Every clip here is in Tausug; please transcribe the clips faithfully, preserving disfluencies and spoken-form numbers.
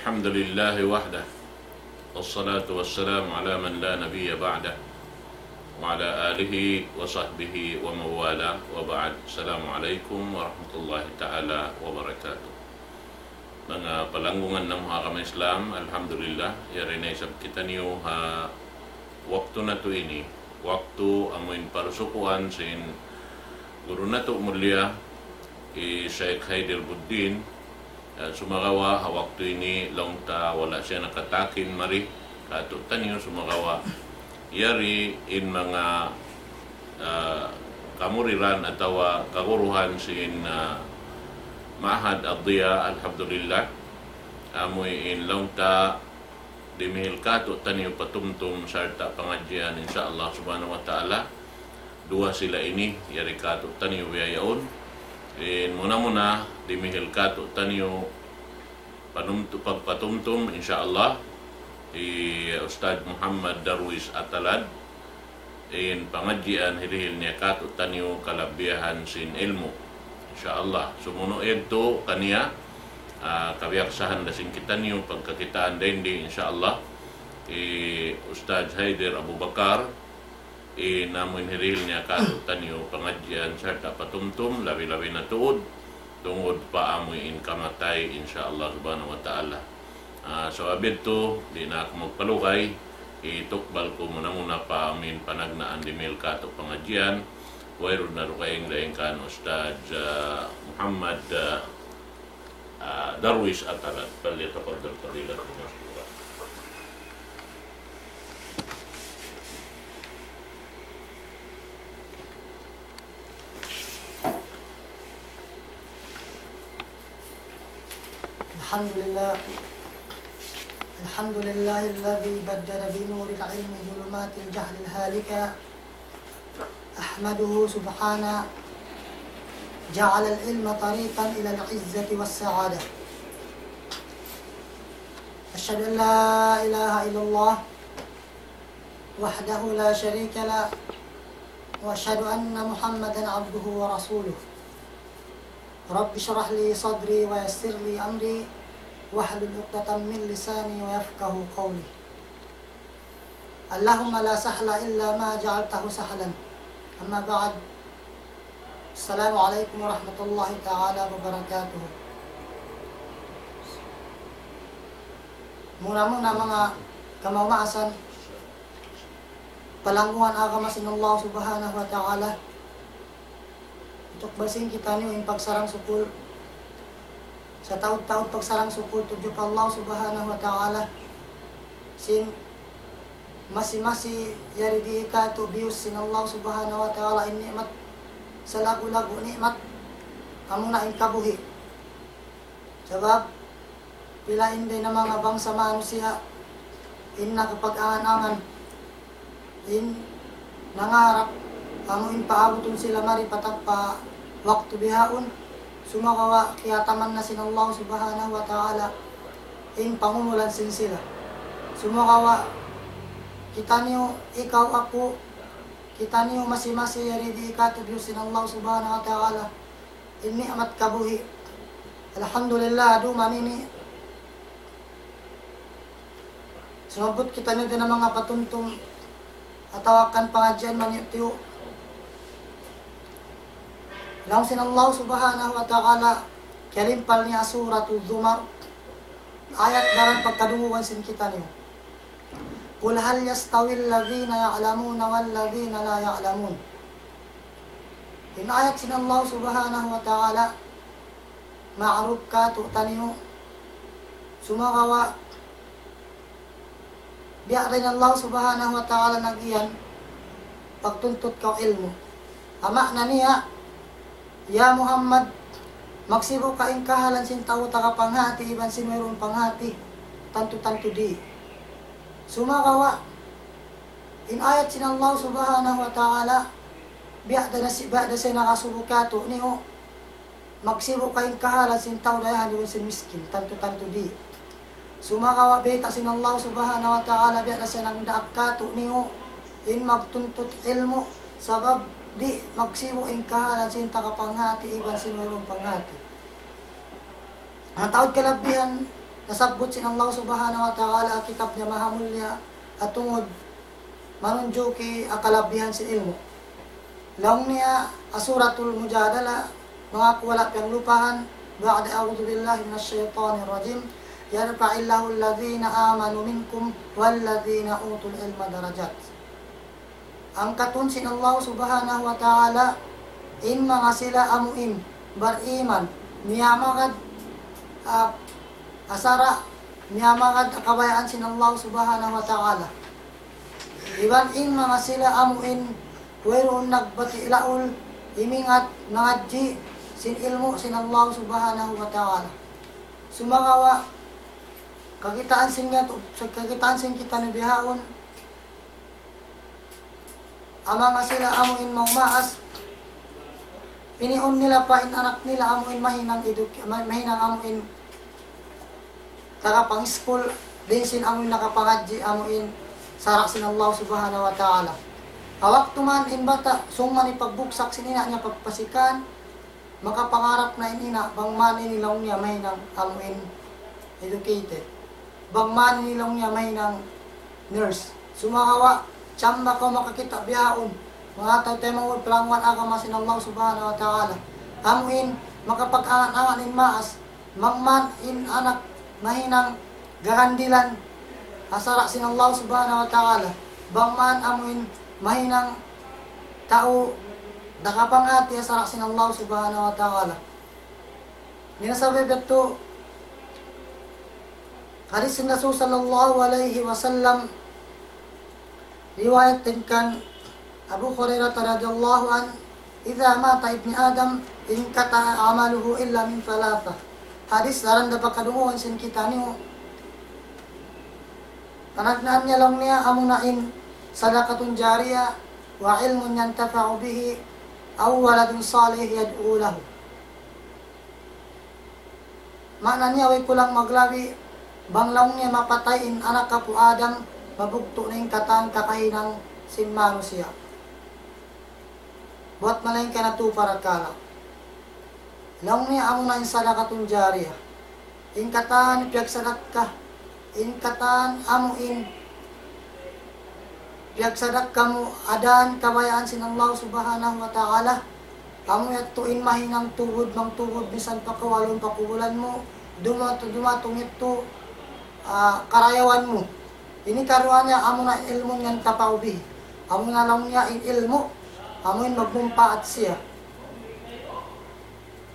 الحمد لله وحده، والصلاة والسلام على من لا نبي بعده، وعلى آله وصحبه ومن والاه، وبعد. السلام عليكم ورحمة الله تعالى وبركاته. Manga palanggungan namu' ha agama Islam, alhamdulillah, yari na isab kitaniyu ha waktu natu' ini, waktu amuin parusukuan sin guru natu' mulia, hi Sheikh Haider Buddin. Ah, sumagawa' ha waktu ini laung ta wala' siya nakatakin mari kātu'niyu, sumagawa' yari in manga, ah, kamuriran atawa kaguruhan sin, ah, Ma'had Ad-Diya, alhamdulillah. Amuin laung ta dimihil kātu'niyu patumtum sarta' pangadjian, insya Allah subhanahu wa ta'ala. Duwa sila ini, yari kātu'niyu bihaun. In muna-muna, dimihil kātu'niyu panumtu-, pagpatumtum, insya Allah, hi Ustadz Muhammad Darwis Atalad, in pangadjian hirihil niya kātu'niyu kalabihan sin ilmu'. Insya Allah. Sumunu' yadtu kaniya, ah, kabiyaksahan da sin kitaniyu pagkakitaan dayn di, insya Allah. Hi Ustadz Haider Abu Bakar, in amuin hirihil niya kātu'niyu pangadjian sarta' patumtum, labi-labi na tuud, tungud pa amuin kamatay, insya Allah subhanahu wa ta'ala. Ah, sabab yadtu, di' na aku magpalugay, hitukbal ku muna-muna pa amuin panagnaan dimihil kātu' pangadjian, wayruun na dugaing-daing kan Ustadz, ah, Muhammad, ah, ah, Darwis Atalad, فليتفضل فضيلته مشكورا. الحمد لله. الحمد لله الذي بدد بنور العلم ظلمات الجهل الهالكة. أحمده سبحانه جعل العلم طريقا إلى العزة والسعادة. أشهد أن لا إله إلا الله وحده لا شريك له، وأشهد أن محمدا عبده ورسوله. رب اشرح لي صدري ويسر لي أمري واحلل عقدة من لساني يفقهوا قولي. اللهم لا سهل إلا ما جعلته سهلا. أما بعد. السلام عليكم ورحمة الله تعالى وبركاته. Muna-muna manga kamaasan, palanggungan agama sin Allah Subhanahu wa Ta'ala. Tukbal sin kitaniyu in pagsarang-sukul. Sataud-taud pagsarang-sukul tudju pa Allah Subhanahu wa Ta'ala. Sin masi-masi yari di katu' biyus sin Allah Subhanahu wa Ta'ala in ni'mat, salagu-lagu ni'mat, amuna in kabuhi'. Sabab, pila in dayn ha manga bangsa manusiya', in nakapag-angan-angan, in nangarap, amu in paabutun sila mari patag pa waktu bihaun, sumagawa' kiyataman na sin Allah Subhanahu wa Ta'ala, in pangumulan sin sila. Sumagawa', kitaniyu, ikaw, aku, kitaniyu masi-masi yari di katu' biyus sin Allah Subhanahu wa Ta'ala, in ni'mat kabuhi'. Alhamdulillah, dum ini. Sumabbut kitaniyu dayn ha manga patumtum atawa kan pangadjian maniyu'-tiyu'. Laung sin Allah Subhanahu wa Ta'ala, kiyalimpal niya Suratul Zumar, ayat daran pagkadungugan sin kitaniyu. قل هل يستوي الذين يعلمون والذين لا يعلمون. In ayat sin Allah Subhanahu wa Ta'ala, ma'ruf katu'niyu, sumagawa', biya' da in Allah Subhanahu wa Ta'ala nag-iyan, pagtuntut kaw ilmu'. Amu na niya, Ya Muhammad, magsibu' kaw in kahalan sin tau taga panghati iban sin wayruun panghati, tantu-tantu di'. Sumagawa', in ayat sin Allah Subhanahu wa Ta'ala, biya' da na si-, biya' da siya nakasubu katu'niyu, magsibu' kaw in kahalan sin tau dayahan iban sin miskin, tantu-tantu di'. Sumagawa' bayta' sin Allah Subhanahu wa Ta'ala, biya' da siya nagdaak katu'niyu, in magtuntut ilmu', sabab di' magsibu' in kahalan sin taga panghati iban sin wayruun panghati. Mataud kalabihan, Nasabbut sin Allah Subhanahu wa Ta'ala ha kitab niya mahamulliya, ha tungud manunjuki ha kalabihan sin ilmu'. Laung niya ha Suratul Mujadala, manga aku wala' piyaglupahan, بعد أعوذ بالله من الشيطان الرجيم، يرفع الله الذين آمنوا منكم والذين أوتوا العلم درجات. Angkatun sin Allah Subhanahu wa Ta'ala in manga sila amu in bariman, miyamagad, ah, ha sara', miyamagad ha kabayaan sin Allah Subhanahu wa Ta'ala. Iban in manga sila amu in wayruun nagbati' laul, imingat, mangadji' sin ilmu' sin Allah Subhanahu wa Ta'ala. Sumagawa', kakitaan sin yatu-, kakitaan sin kitaniyu bihaun, ha manga sila amu in maumaas, piniun nila pa in anak nila amu in mahinang eduk-, ma-, mahinang amu in taga pang-iskul, dayn sin amu in nakapangadji' amu in sara' sin Allah Subhanahu wa Ta'ala. Ha waktu man in bata', summan in pagbugsak sin ina' niya pagpasikan, makapangarap na in ina', bang man ini laung niya mahinang amu in educated. Bang man ini laung niya mahinang nurse. Sumagawa', siyam na kaw makakita' bihaun. Manga tau taymanghud, palangguan agama sin Allah Subhanahu wa Ta'ala. Amu in makapag-angan-angan in maas, bang man in anak mahinang garandilan ha sara' sin Allah Subhanahu wa Ta'ala. Bang man amu in mahinang tau nakapangati ha sara' sin Allah Subhanahu wa Ta'ala. Minasabi bitu, hadis sin Rasul sallallahu alayhi wasallam, riwayat dayn kan Abu Hurairah radhiyallahu anhu, إذا مات ابن آدم انقطع عمله إلا من ثلاثة. Hadis daran da pa kadungugan sin kitaniyu. Panagnaan niya laung niya amuna in صدقة جارية وعلم ينتفع به أو ولد صالح يدعو له. Maana niya, way kulang maglabi, bang laung niya mapatay in anak apu' Adam, mabugtu' na in katan kakahinang sin manusiya'. Buwat malaingkan ha tū parakala'. Laung niya amuna in صدقة جارية. In katan piyagsadakka, in katan amu in piyagsadakka mu ha dān kabayaan sin Allah Subhanahu wa Ta'ala. Amu yadtu in mahinang tubud, mangtubud, misan pa kaw ha lawm pakubulan mu, dumatu-, dumatung yadtu, ah, karayawan mu. Ini karuwa niya amuna علم ينتفع به. Amuna laung niya in ilmu', amu in magmumpaat siya.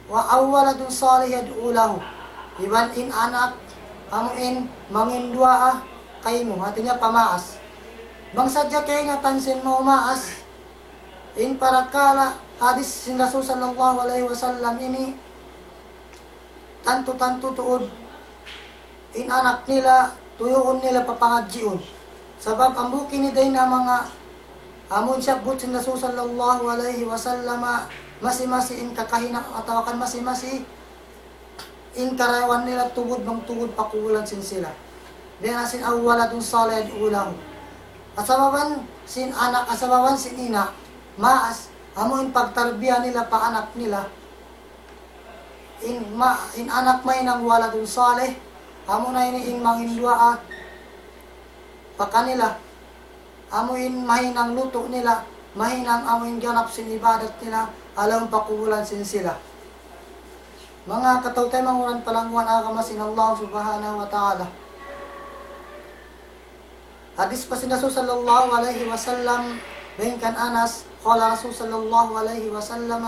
Wa أو ولد صالح يدعو له. Iban in anak, amu in mangin duwaa kaymu, hāti niya pamaas. Bang sadja kaingatan sin maumaas, in parakala' hadis sin Rasul sallallahu alayhi wasallam ini, tantu-tantu tuud in anak nila, tuyuun nila papangadjiun. Sabab hambuuk ini dayn ha manga amun siyabbut sin Rasul sallallahu alayhi wasallam, masi-masi in kakahinang atawa kan masi-masi in karayawan nila tubud mangtubud pakubulan sin sila. Dayn ha sin أو ولد صالح يدعو له. Asababan sin anak, asababan sin ina', maas, amu in pagtarbiya nila pa anak nila. In ma-, in anak mahinang ولد صالح, amuna ini in mangin duwaa pa kanila. Amu in mahinang lutu' nila, mahinang amu in ganap sin ibadat nila, ha lawm pakubulan sin sila. Manga kataw-taymanghuran palangguan agama sin Allah Subhanahu wa Ta'ala. Hadis pa sin Rasul sallallahu alayhi wasallam, dayn kan Anas, قال رسول الله صلى الله عليه وسلم: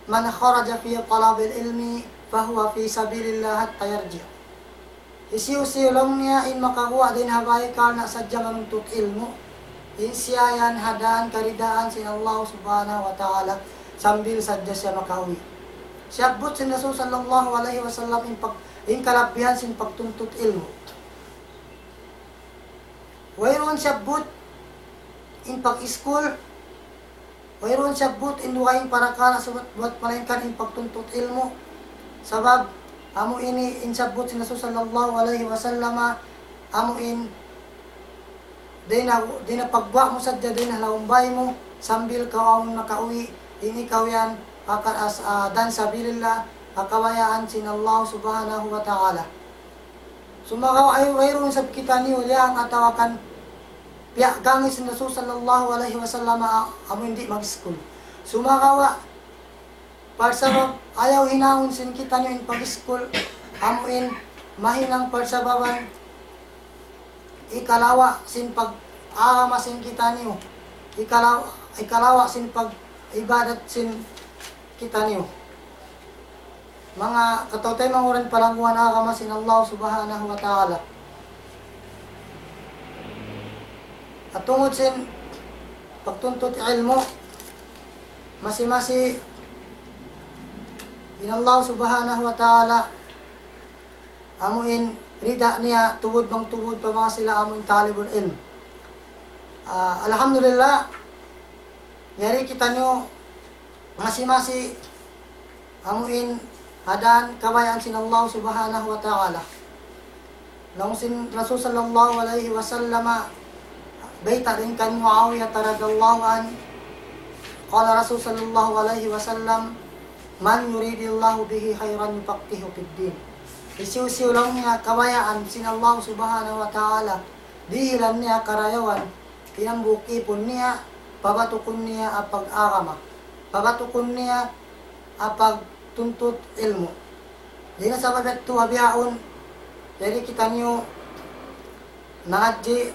من خرج في طلب العلم فهو في سبيل الله حتى يرجع. Hisiyu-siyu laung niya in makaguwa' dayn ha bāy karna' sadja manuntut ilmu', in siya yan ha dān karidaan sin Allah Subhanahu wa Ta'ala, sambil sadja siya makauwi'. Siyabbut sin Rasul sallallahu alayhi wasallam in pag-, in kalabihan sin pagtuntut ilmu'. Wayruun siyabbut in pag-iskul, wayruun siyabbut in dugaing parakala' sabat buwat malaingkan in pagtuntut ilmu'. Sabab, amu ini in siyabbut sin Rasul sallallahu alayhi wasallam, amu in, dayn ha, dayn ha pagguwa' mu sadja dayn ha lawm bāy mu, sambil kaw awn makauwi', in ikaw yan, akan as-, ah, dān sabilillah, ha kabayaan sin Allah Subhanahu wa Ta'ala. Sumagawa' ayaw, ayaw wayruun isab kitaniyu liyang atawa kan piyaggangi sin Rasul sallallahu alayhi wasallam a-, amu in di' mag-school. Sumagawa' parsabab ayaw hinangun sin kitaniyu in pag-school, amu in mahinang parsababan ikalawa' sin pag-agama sin kitaniyu, ikalawa', ikalawa' sin pag-ibadat sin kitaniyu. Manga kataw-taymanghuran palangguan agama sin Allah Subhanahu wa Ta'ala. At tungud sin pagtuntut ilmu', masi-masi in Allah Subhanahu wa Ta'ala, amu in rida niya tubud bang tubud pa manga sila amu in talibul ilm. Ah, alhamdulillah, yari kitaniyu masi-masi amu in ha dan kabayaan sin Allah Subhanahu wa Ta'ala. Laung sin Rasul sallallahu alayhi wasallam, bayta' dayn kan Muawiyah radiyallahu anhu, qala Rasul sallallahu alayhi wasallam, "Man yuridillahu bihi khayran yufaqqihhu fid din." Hisiyu-siyu laung niya kabayaan sin Allah Subhanahu wa Ta'ala, dihilan niya karayawan, in hambuuk ipun niya, pabatukun niya ha pag-agama, pabatukun niya ha pagtuntut ilmu'. Dayn ha sabab yadtu ha bihaun, yari kitaniyu nangadji',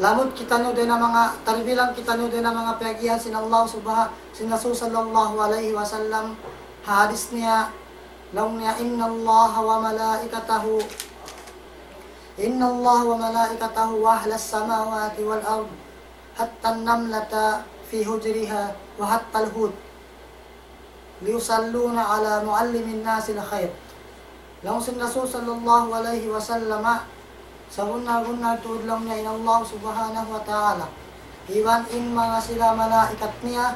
lamud kitaniyu dayn ha manga, tarbilang kitaniyu dayn ha manga piyag-iyan sin Allah Subha-, sin Rasul sallallahu alayhi wasallam, ha hadis niya, laung niya, إن الله وملائكته، إن الله وملائكته وأهل السماوات والأرض حتى النملة في حجرها وحتى الحوت ليصلون على معلم الناس الخير. Laung sin Rasul sallallahu alayhi wasallam, sabunnal-bunnal tuud laung niya in Allah Subhanahu wa Ta'ala, iban in manga sila malaikat niya,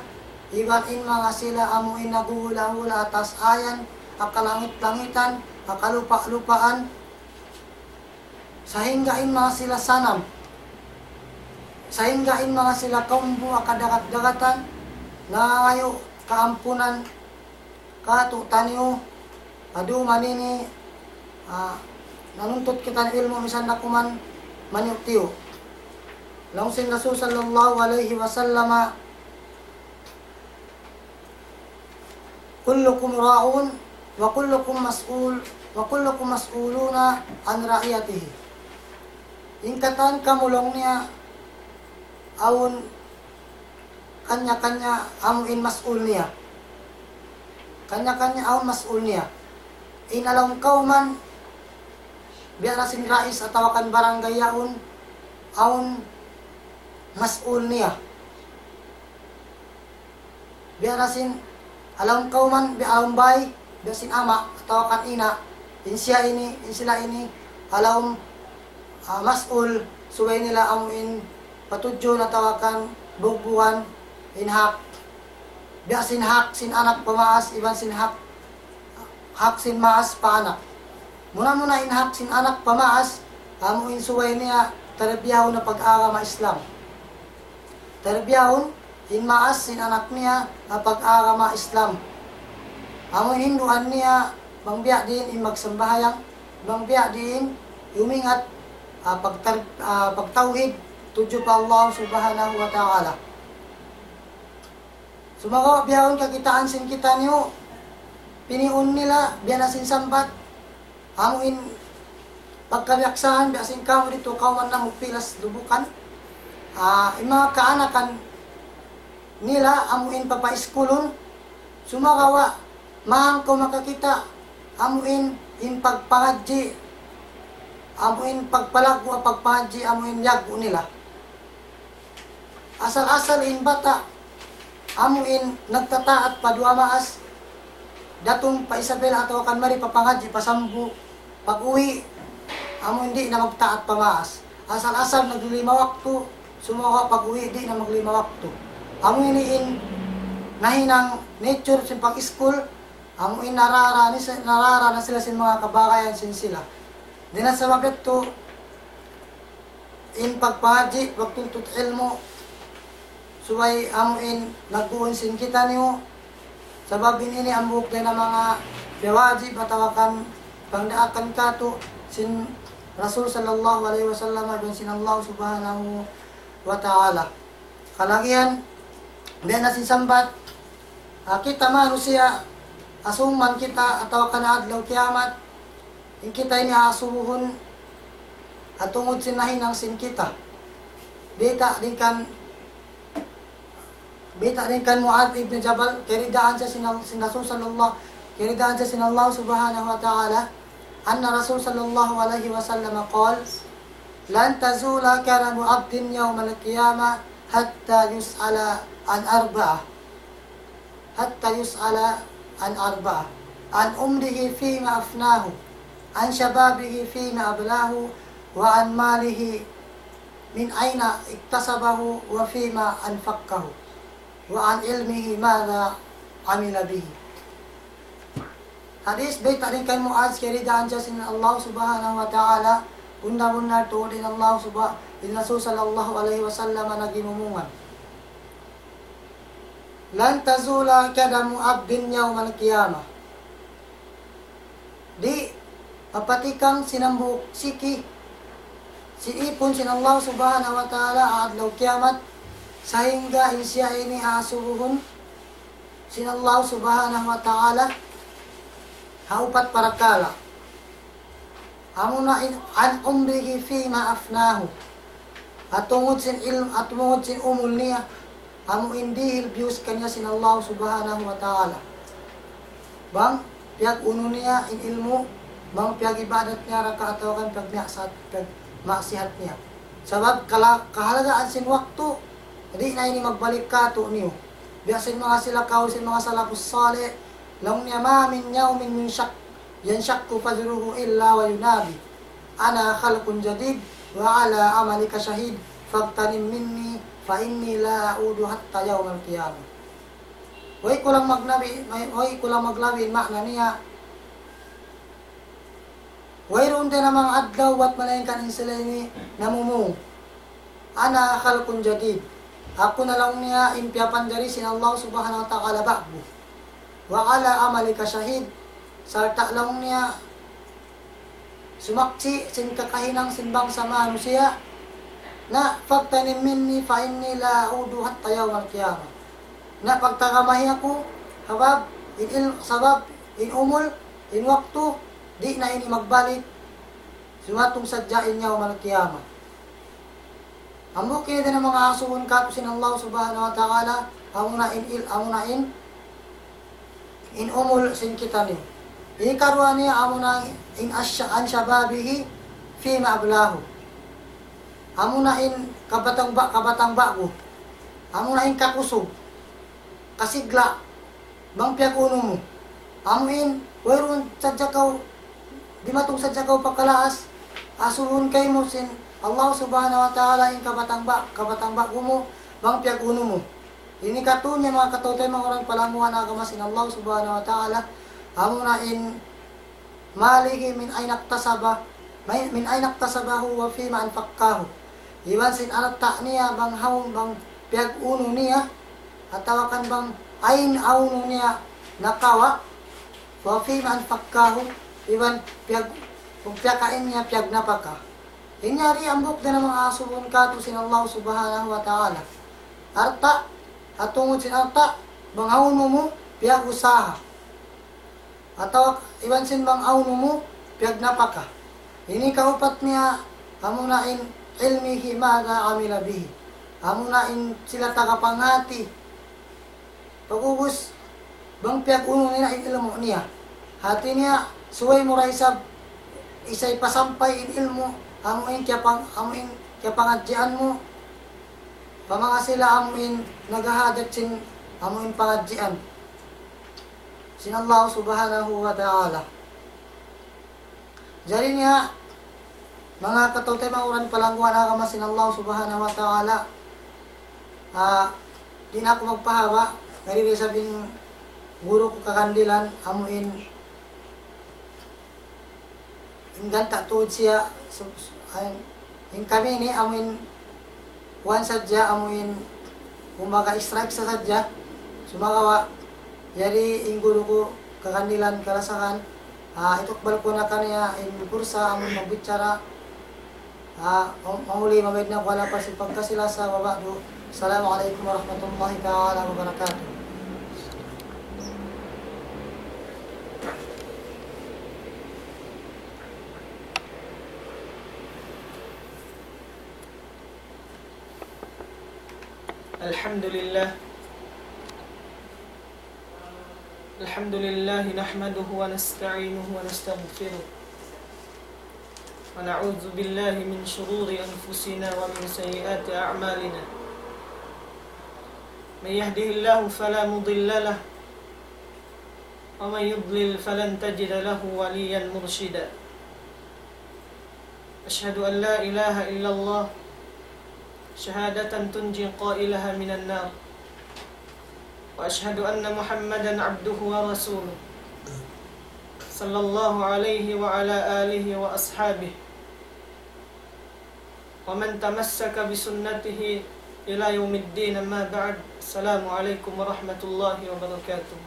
iban in manga sila amu in naghuhula'-hula' ha taas ayan, ha kalangit-langitan, ha kalupa'-lupaan, sahingga in manga sila sanam, sahingga in manga sila kaumbu ha kadagat-dagatan, nangangayu' kaampunan kātu'niyu, ha dūm ini, ah, nanuntut kita ilmu' misan da kuman maniyu'-tiyu'. Laung sin Rasul sallallahu alayhi wasallam, كلكم راع وكلكم مسؤول وكلكم مسؤولون عن رعيته. In katan kamu laung niya, awn kanya-kanya amu in mas'ul niya. Kanya-kanya awn mas'ul niya. In ha lawm kawman, biya' na sin rais atawa kan barangay yaun, awn mas'ul niya. Biya' na sin ha lawm kawman, biya' ha lawm bāy, biya' sin ama' atawa kan ina', in siya ini, in sila ini, ha lawm, ah, mas'ul, subay nila amu in patudjun atawa kan bugbugan in hak. Biya' sin hak sin anak pa maas, iban sin hak, hak sin maas pa anak. Muna-muna in hak sin anak pa maas, amu in subay niya tarbiyahun ha pag-agama Islam. Tarbiyahun in maas sin anak niya ha pag-agama Islam. Amu in hinduan niya bang biya' diin in magsambahayang, bang biya' diin umingat, ah, pagtar-, ah, pagtawhid tudju pa Allah Subhanahu wa Ta'ala. Sumagawa' bihaun kakitaan sin kitaniyu, piniun nila, biya' na sin sambat, amu in pagkabiyaksahan, biya' sin kamu didtu kawman namu' pilas lubukan. Ah, in manga kaanakan nila, amu in papaiskulun, sumagawa', mahang kaw makakita', amu in, in pagpangadji', amu in pagpalaggu' ha pagpangadji', amu in liyaggu' nila. Asal-asal in bata', amu in nagtataat pa duwa maas, datung pa Isabela atawa kan mari pa pangadji' pa Sambu, pag-uwi', amu in di' na magtaat pa maas. Asal-asal naglilima waktu, sumagawa' pag-uwi' di' na maglima waktu. Amu ini in nahinang nature sin pag-iskul, amu in narara ni si-, narara na sila sin manga kabagayan sin sila. Dayn ha sabab yadtu, in pagpangadji', pagtuntut ilmu', subay amu in nagbuun sin kitaniyu, sabab in ini hambuuk dayn ha manga piyawajib atawa kan pangdaakan kātu', sin Rasul sallallahu alayhi wasallam iban sin Allah subhanahu wa ta'ala. Kalagihan, biya' na sin sambat, ah, kita manusiya', asuman kita atawa kan adlaw kiyamat, in kita ini asubuhun, ha tungud sin nahinang sin kita. Biyayta' dayn kan Biyayta' dayn kan Muadh ibn Jabal, kiyaridaan siya sin, sin Rasul sallallahu, kiyaridaan siya sin Allah subhanahu wa ta'ala, أن رسول صلى الله عليه وسلم قال: لن تزول قدم عبد يوم القيامة حتى يسأل عن أربعة، حتى يسأل عن أربعة، عن عمره فيما أفناه، عن شبابه فيما أبلاه، وعن ماله من أين اكتسبه وفيما أنفقه، وعن علمه ماذا عمل به. Hadis, biyayta' dayn kan Muadh, kiyaridaan siya sin Allah subhanahu wa ta'ala, bunnal-bunnal tuud in Allah subha-, in Rasul sallallahu alayhi wasallam nagimumungan. لن تزول قدم عبد يوم القيامة. Di' mapatikang sin hambuuk siki, sin ipun sin Allah subhanahu wa ta'ala ha adlaw kiyamat, sahingga in siya ini asubuhun sin Allah subhanahu wa ta'ala ha upat parakala'. Amuna in عن عمره فيما أفناه. Ha tungud sin ilm-, ha tungud sin umul niya, amu in dihil biyus kaniya sin Allah subhanahu wa ta'ala. Bang piyag-unu niya in ilmu', bang piyag-ibadat niya ra ka atawa kan piyagmaksiat, piyagmaksiat niya. Sabab kala-, kahalgaan sin waktu, di' na ini magbalik kātu'niyu. Biya' sin manga sila kaul sin manga salafus salih, laung niya, ما من يوم ينشق، ينشق فجره إلا وينادي: أنا خلق جديد، وعلى عملك شهيد، فاغتنم مني، فإني لا أعود حتى يوم القيامة. Way kulang magnabi, way, way kulang maglabi, in maana niya, wayruun da namung adlaw bat malaingkan in sila ini namumung. أنا خلق جديد. Aku na laung niya in piyapanjari sin Allah subhanahu wa ta'ala ba'gu. وعلى عملك شهيد. Sarta' laung niya sumaksi' sin kakahinang sin bangsa manusiya'. Na فاغتنم مني فإني لا أعود حتى يوم القيامة. Na pagtagamahi aku, sabab in il-, sabab in umul, in waktu, di' na ini magbalik, sumatung sadja in yawmal qiyamah. Hambuuk ini dayn ha manga asubuhun kātu' sin Allah subhanahu wa ta'ala, amuna in il-, amuna in, in umul sin kitaniyu. Hikaruwa niya amuna in asya-, عن شبابه فيما أبلاه. Amuna in kabatang ba-, kabatang ba'gu. Amuna in kakusug, kasigla, bang piyag-unu mu. Amu in, wayruun sadja kaw, dimatung sadja kaw pa kalaas, asubuhun kaymu sin Allah subhanahu wa ta'ala in kabatang ba-, kabatang ba'gu mu, bang piyag-unu mu. Ini katu' niya manga kataw-taymanghuran palangguan agama sin Allah subhanahu wa ta'ala, amuna in ماله من أين اكتسبه، من أين اكتسبه وفيما أنفقه. Iban sin alta' niya bang hawnu, bang piyag-unu niya, atawa kan bang awn hawnu niya nakawa', وفيما أنفقه, iban piyag-, kung piyakain niya piyagnapaka. Ini yari hambuuk dayn ha manga asubuhun kātu' sin Allah subhanahu wa ta'ala. Alta', ha tungud sin alta', bang hawnu mu, piyag-usaha. Atawa iban sin bang hawnu mu, piyagnapaka. Ini kaupat niya, amuna in علمه ماذا عمل به. Amuna in sila taga panghati. Pag'ubus, bang piyag-unu niya in ilmu' niya. Hati niya, subay mu ra isab, isab hipasampay in ilmu', amu in kiyapang-, amu in kiyapangadjian mu, pa manga sila amu in naghahajat sin, amu in pangadjian sin Allah subhanahu wa ta'ala. Jari niya, manga kataw-taymanghuran palangguan agama sin Allah subhanahu wa ta'ala, ah, di' na aku magpahaba', yari da isab in guru ku kagandilan, amu in, in ganta' tuud siya, su-, su-, ay, in kami ini, amu in kuwan sadja, amu in, kumbaga, strike sa sadja, sumagawa', yari in guru ku kagandilan kalasahan, Ah, itukbal ku na kaniya in pursa amun magbichara. Ah, ma-, mahuli mamaid na ku ha lapas sin pagkasi-lasa, wa ba'du. Assalamu alaykum warahmatullahi ta'ala wabarakatuh. الحمد لله. الحمد لله نحمده ونستعينه ونستغفره. ونعوذ بالله من شرور أنفسنا ومن سيئات أعمالنا. من يهده الله فلا مضل له. ومن يضلل فلن تجد له وليا مرشدا. أشهد أن لا إله إلا الله شهادة تنجي قائلها من النار. وأشهد أن محمدا عبده ورسوله صلى الله عليه وعلى آله وأصحابه ومن تمسك بسنته إلى يوم الدين، أما بعد. السلام عليكم ورحمة الله وبركاته.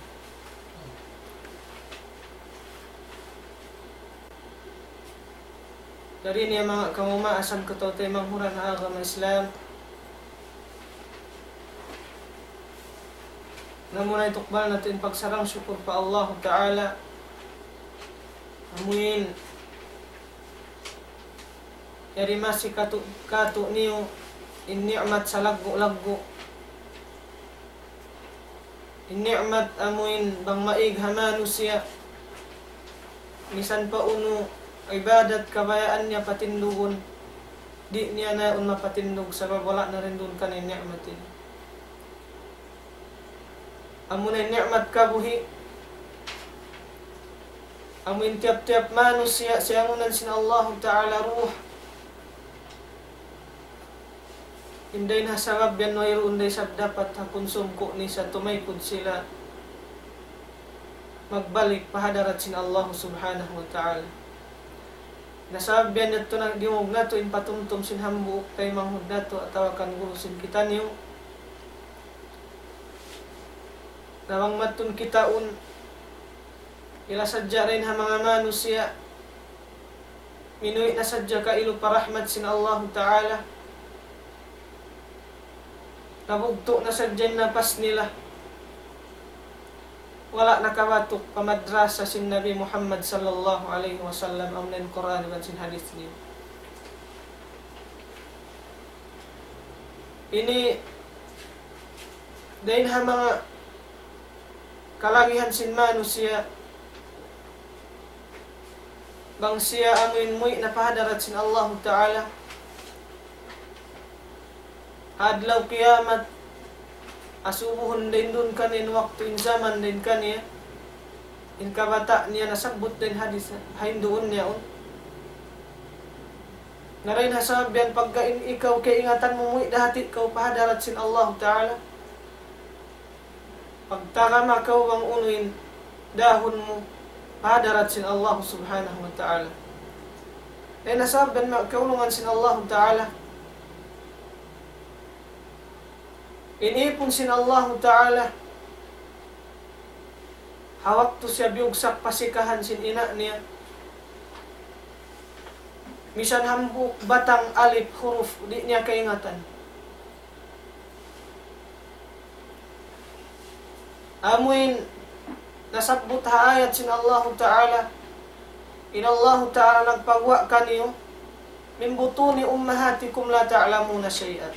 Dayn ha manga kamaasan ku tau taymanghud ha agama Islam. Namuna itukbal natu' in pagsarang-sukul pa Allahu Ta'ala. Amuin yari masi katu', katu'niyu in ni'mat salaggu'-laggu'. In ni'mat amuin bang maig ha manusiya', misan pa unu ibadat kabayaan niya patindugun, di' niya na yaun mapatindug sabab wala' na rin duun kaniya in ni'mat ini. Amuna in ni'mat kabuhi', amuin tiyap-tiyap manusiya' siyangunan sin Allahu Ta'ala ruh. In dayn ha sabab yan wayruun da isab dapat ha kunsum ku ni sa tumaykud sila magbalik pa hadarat sin Allah Subhanahu wa Ta'ala. Na sabab yan yadtu na diyungug natu' in patumtum sin hambuuk taymanghud natu' atawa kan guru sin kitaniyu. Na bang madtun kitaun, ila sadja dayn ha manga manusiya', minuwi' na sadja kailu pa rahmat sin Allahu Ta'ala. Nabugtu' na sadja in napas nila. Wala' nakabatuk pa madrasa sin Nabi Muhammad sallallahu alayhi wasallam, amuna in Qur'an iban sin hadith niya. Ini dayn ha manga kalagihan sin manusiya', bang siya amuin muwi' na pa hadarat sin Allahu Ta'ala, adlaw kiyamat, asubuhun dayn duun kaniya in waktu, in zaman dayn kaniya, in kabata' niya nasabbut dayn hadith, ha hinduun niya yaun. Na dayn ha sabab yan pagka in ikaw kaingatan mu muwi' da hati kaw pa hadarat sin Allahu Ta'ala, pagtagama kaw bang unu in dahun mu pa hadarat sin Allah Subhanahu wa Ta'ala. Dayn ha sabab yan manga kaulungan sin Allahu Ta'ala, in ipun sin Allahu Ta'ala, ha waktu siya biyugsak pa sikahan sin ina' niya, misan hambuuk batang alif huruf di' niya kaingatan. Amuin nasabbut ha ayat sin Allahu Ta'ala, in Allahu Ta'ala nagpaguwa' kaniyu, من بطون أمهاتكم لا تعلمون شيئا.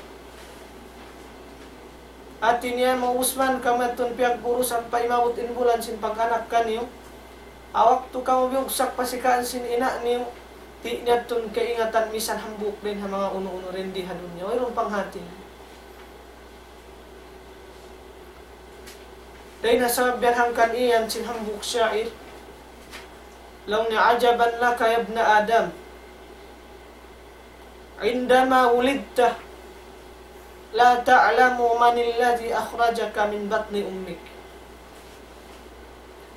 Hati niya, maubus man kamu yadtu piyagburu sampay maabut in bulan sin pag-anak kaniyu. Ha waktu kamu biyugsak pa sikahan sin ina' niyu, di' niyu yadtu kaingatan misan hambuuk dayn ha manga unu-unu dindi ha dunya. Wayruun panghati. Dayn ha sabab yan hangkan iyan sin hambuuk sha'ir, laung niya, عجبا لك يا ابن آدم، عندما ولدت لا تعلم من الذي أخرجك من بطن أمك،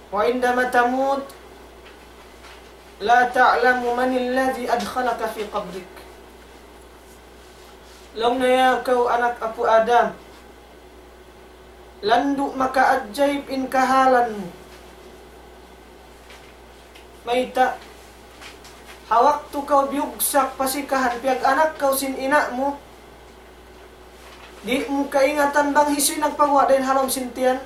وعندما تموت لا تعلم من الذي أدخلك في قبرك. Laung niya, ya kaw anak apu' Adam, landu' makaajayib in kahalan mu. Mayta', ha waktu kaw biyugsak pa sikahan, piyag-anak kaw sin ina' mu, di' mu kaingatan bang hisiyu in nagpaguwa' dayn ha lawm sin tiyan.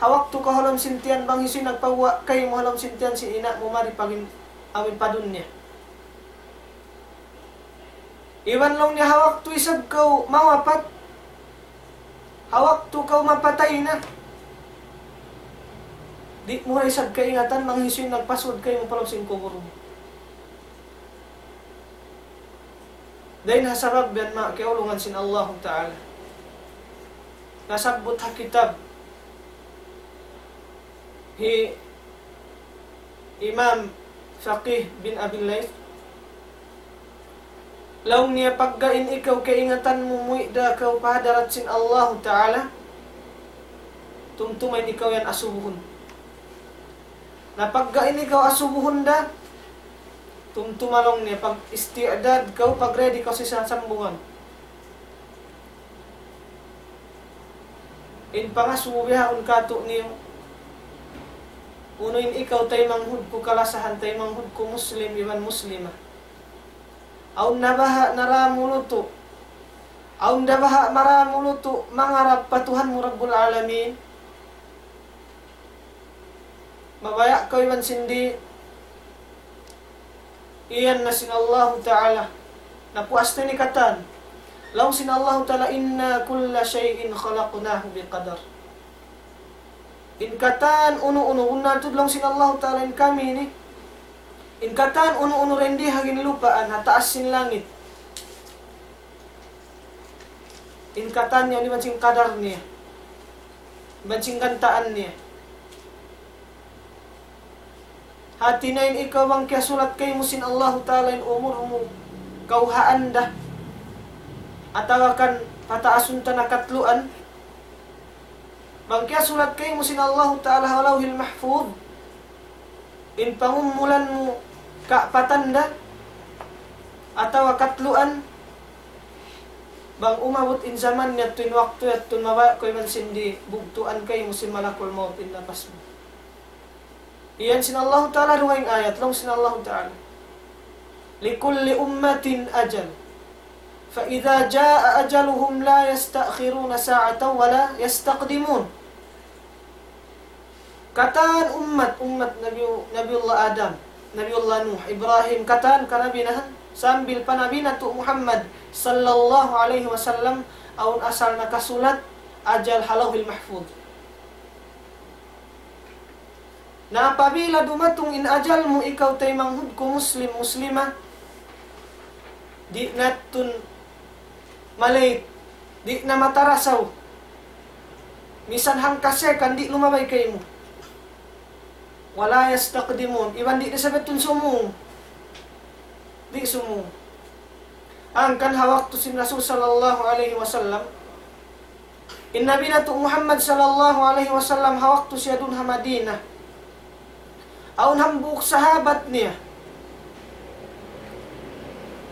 Ha waktu kaw ha lawm sin tiyan, bang hisiyu in nagpaguwa' kaymu ha lawm sin tiyan sin ina' mu mari pa gin-, amin pa dunya. Iban laung niya ha waktu isab kaw mawapat, ha waktu kaw mapatay na, di' mu da isab kaingatan bang hisiyu in nagpasud kaymu pa lawm sin kubul mu. Dayn ha sabab yan, manga kiyaulungan sin Allahu Ta'ala, nasabbut ha kitab hi Imam Faqih bin Abil Layth, laung niya, pagga in ikaw kaingatan mu muwi' da kaw pa hadarat sin Allahu Ta'ala, tumtuma in ikaw yan asubuhun. Na pagga in ikaw asubuhun da, tumtuma laung niya pag-isti'dad kaw, pag-ready kaw sin sambungan. In pangasubu bihaun kātu'niyu, unu in ikaw taymanghud ku kalasahan, taymanghud ku Muslim iban Muslima. Awn na baha' nara mu lutu', awn na baha' mara mu lutu' mangarap pa Tuhan mu Rabbul Alamin. Mabaya' kaw iban sin di', iyan na sin Allahu Ta'ala. Na puas na ini katan. Laung sin Allahu Ta'ala, إنا كل شيء خلقناه بقدر. In katan unu-unu, bunnal tuud laung sin Allahu Ta'ala in kami ini. In katan unu-unu dindi ha ginlupaan, ha taas sin langit. In katan niya, iban sin kadar niya, iban sin gantaan niya. Hati niya in ikaw bang kiyasulat kaymu sin Allahu Ta'ala in umur mu, kawhaan da, atawa kan pataasun ta na katluan, bang kiyasulat kaymu sin Allahu Ta'ala ha Lawhil Mahfuz, in pangumulan mu kaapatan da, atawa katluan, bang umabut in jaman yadtu, in waktu yadtu, mabaya' kaw iban sin di', bugtuan kaymu sin malakul maut in napas mu. Iyan sin Allahu Ta'ala dugaing ayat, laung sin Allahu Ta'ala, لكل أمة أجل فإذا جاء أجلهم لا يستأخرون ساعة ولا يستقدمون. Katan ummat, ummat Nabi, Nabiullah Adam, Nabiullah Nuh, Ibrahim, katan kanabinahan, sambil pa Nabi natu' Muhammad sallallahu alayhi wasallam, awn asal nakasulat ajal ha Lawhil Mahfuz. Na apabila dumatung in ajal mu, ikaw taymanghud ku Muslim, Muslima, di' na tuud malate, di' na matarasaw. Misan hangka second, di' lumabay kaymu. ولا يستقدمون. Iban di' na sabab tuud sumūng. Di' sumūng. Hangkan ha waktu sin Rasul sallallahu alayhi wasallam, in Nabi natu' Muhammad sallallahu alayhi wasallam ha waktu siya duun ha Madina, awn hambuuk sahabat niya.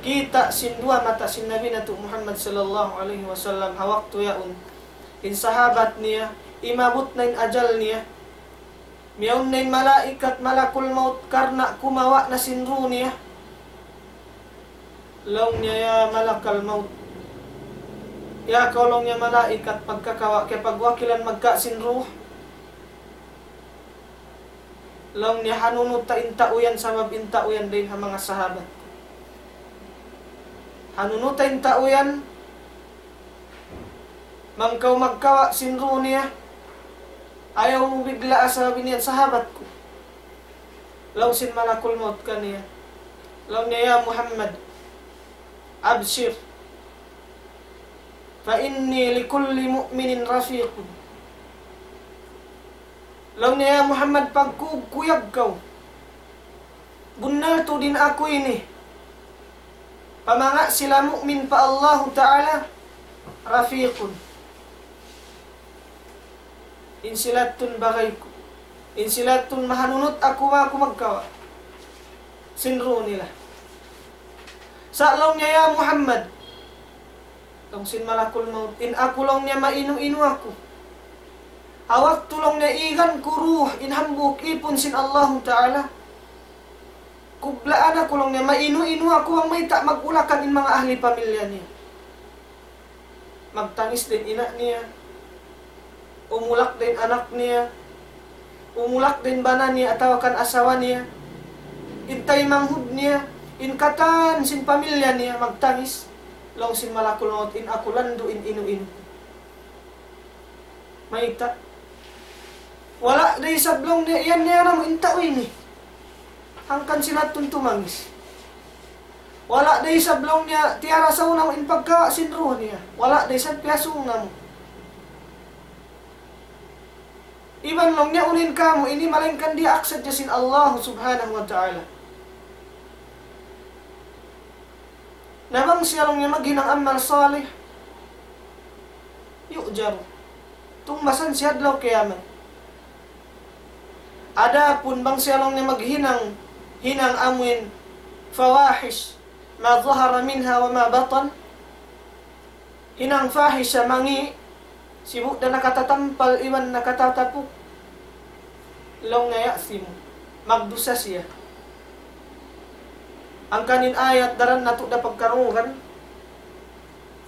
Kita' sin duwa mata sin Nabi natu' Muhammad sallallahu alayhi wasallam ha waktu yaun. In sahabat niya, imabut na in ajal niya. Miyawn na in malaikat malakul maut karna' kumawa' na sin rū niya. Laung niya, "Ya malakal maut, ya kaw," laung niya, "malaikat pagkakawa', kiyapagwakilan magkawa' sin rū." Laung niya, "Hanunuta in tau yan, sabab in tau yan dayn ha manga sahabat. Hanunuta in tau yan, bang kaw magkawa' sin rū niya, ayaw mu biglaa sabab in yan sahabat ku." Laung sin malakul maut kaniya, laung niya, "Ya Muhammad, أبشر، فإني لكل مؤمن رفيق." Laung niya, "Ya Muhammad, pagkuyag-kuyag kaw. Bunnal tuud in aku ini, pa manga sila mu'min pa Allahu Ta'ala, رفيق. In sila tuud bagay ku. In sila tuud mahanunut aku, bang aku magkawa' sin rū nila." Sa' laung niya, "Ya Muhammad," laung sin malakul maut, "in aku," laung niya, "mainu-inu aku. Ha waktu," laung niya, "igan ku rū in hambuuk īpun sin Allahu Ta'ala, Kublaan aku laung niya, mainu-inu aku bang mayta' mag-ulakan in manga ahli pamilya niya. Magtangis da in ina' niya, umulak da in anak niya, umulak da in bana niya atawa kan asawa niya, in taymanghud niya, in katan sin pamilya niya, magtangis. Laung sin malakul maut, in aku landu' in inu-inu. Mayta'? Wala' da isab laung niya, iyan niya namu' in tau ini. Hangkan sila tuud tumangis. Wala' da isab laung niya, tiyarasaw namu' in pagkawa' sin ruh niya. Wala' da isab piyasung namu'. Iban laung niya, unu in kamu ini, malaingkan diyaak sadja sin Allah Subhanahu wa Ta'ala. Na bang siya laung niya maghinang amal salih, yu'jar. Tungbasan siya adlaw kiyamat. Adapun bang siya laung niya maghinang, hinang amuin fawahish, ma zahara minha wa ma batan, hinang fahisha, mangi', sibu' da nakatatampal iban nakatatapuk, laung niya ya'simu, magdusa siya. Hangkan in ayat daran natu' da pagkarungugan,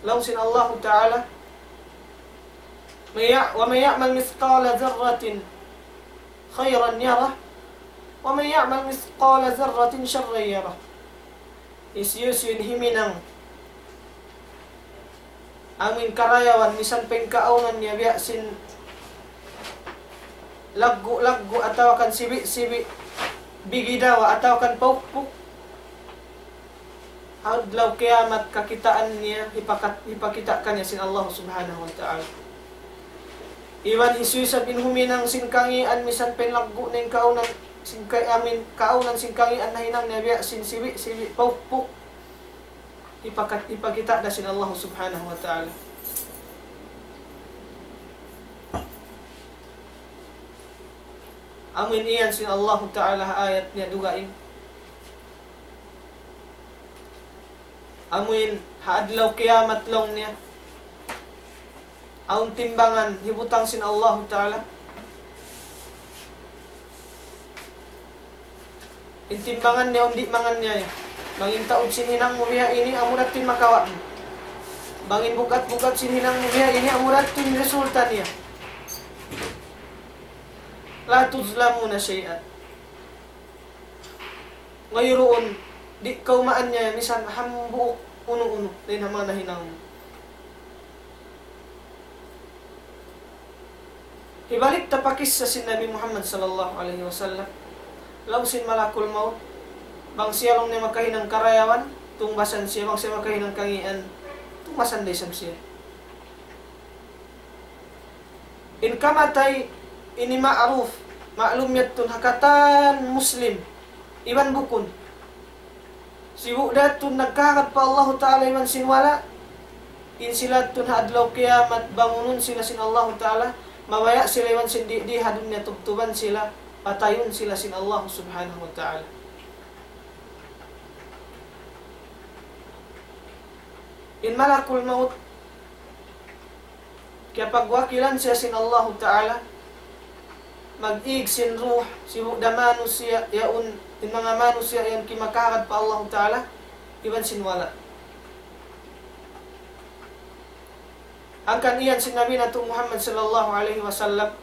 laung sin Allahu Ta'ala, من يع-، ومن يعمل مثقال ذرة خيرا يره، ومن يعمل مثقال ذرة شرا يره. Hisiyu-siyu in huminang amuin karayawan, misan pa in kaawnan niya biya' sin laggu'-laggu' atawa kan sibi'-sibi' bigidawa atawa kan paukpuk, adlaw kiyamat kakitaan niya, hipakat-, hipakita' kaniya sin Allah Subhanahu wa Ta'ala. Iban hisiyu isab in huminang sin kangian, misan pa in laggu' na in kaawnan sin ka-, amuin kaawnan sin kangian nahinang niya biya' sin sibi'-sibi' paukpuk, hipakat-, hipakita' da sin Allah Subhanahu wa Ta'ala. Amuin iyan sin Allahu Ta'ala ha ayat niya dugaing. Amuin ha adlaw kiyamat laung niya, awn timbangan hibutang sin Allahu Ta'ala. In timbangan niya, awn dimangan niya. Bang in taud sin hinang mu biha ini, amu da in makawa' mu. Bang in bugat-bugat sin hinang mu biha ini, amu da in resulta niya. لا تظلمون شيئا. Wayruun, di' kaw maaniaya misan hambuuk unu-unu, dayn ha manga nahinang mu. Hibalik ta pa kissa sin Nabi Muhammad sallallahu alayhi wasallam. Laung sin malakul maut, bang siya laung niya makahinang karayawan, tungbasan siya, bang siya makahinang kangian, tungbasan da isab siya. In kamatay, ini ma'ruf, ma'lum yadtu ha katan Muslim, iban bukun. Sibu' da yadtu nagkahagad pa Allahu Ta'ala iban sin wala', in sila yadtu ha adlaw kiyamat, bangunun sila sin Allahu Ta'ala, mabaya' sila iban sin di', di' ha dunya tubtuban sila, patayun sila sin Allah Subhanahu wa Ta'ala. In malakul maut, kiyapagwakilan siya sin Allahu Ta'ala, mag-ig sin ruh, sibu' da manusiya' yaun, in manga manusiya' yaun kimakahagad pa Allahu Ta'ala, iban sin wala'. Hangkan iyan sin Nabi natu' Muhammad sallallahu alayhi wasallam,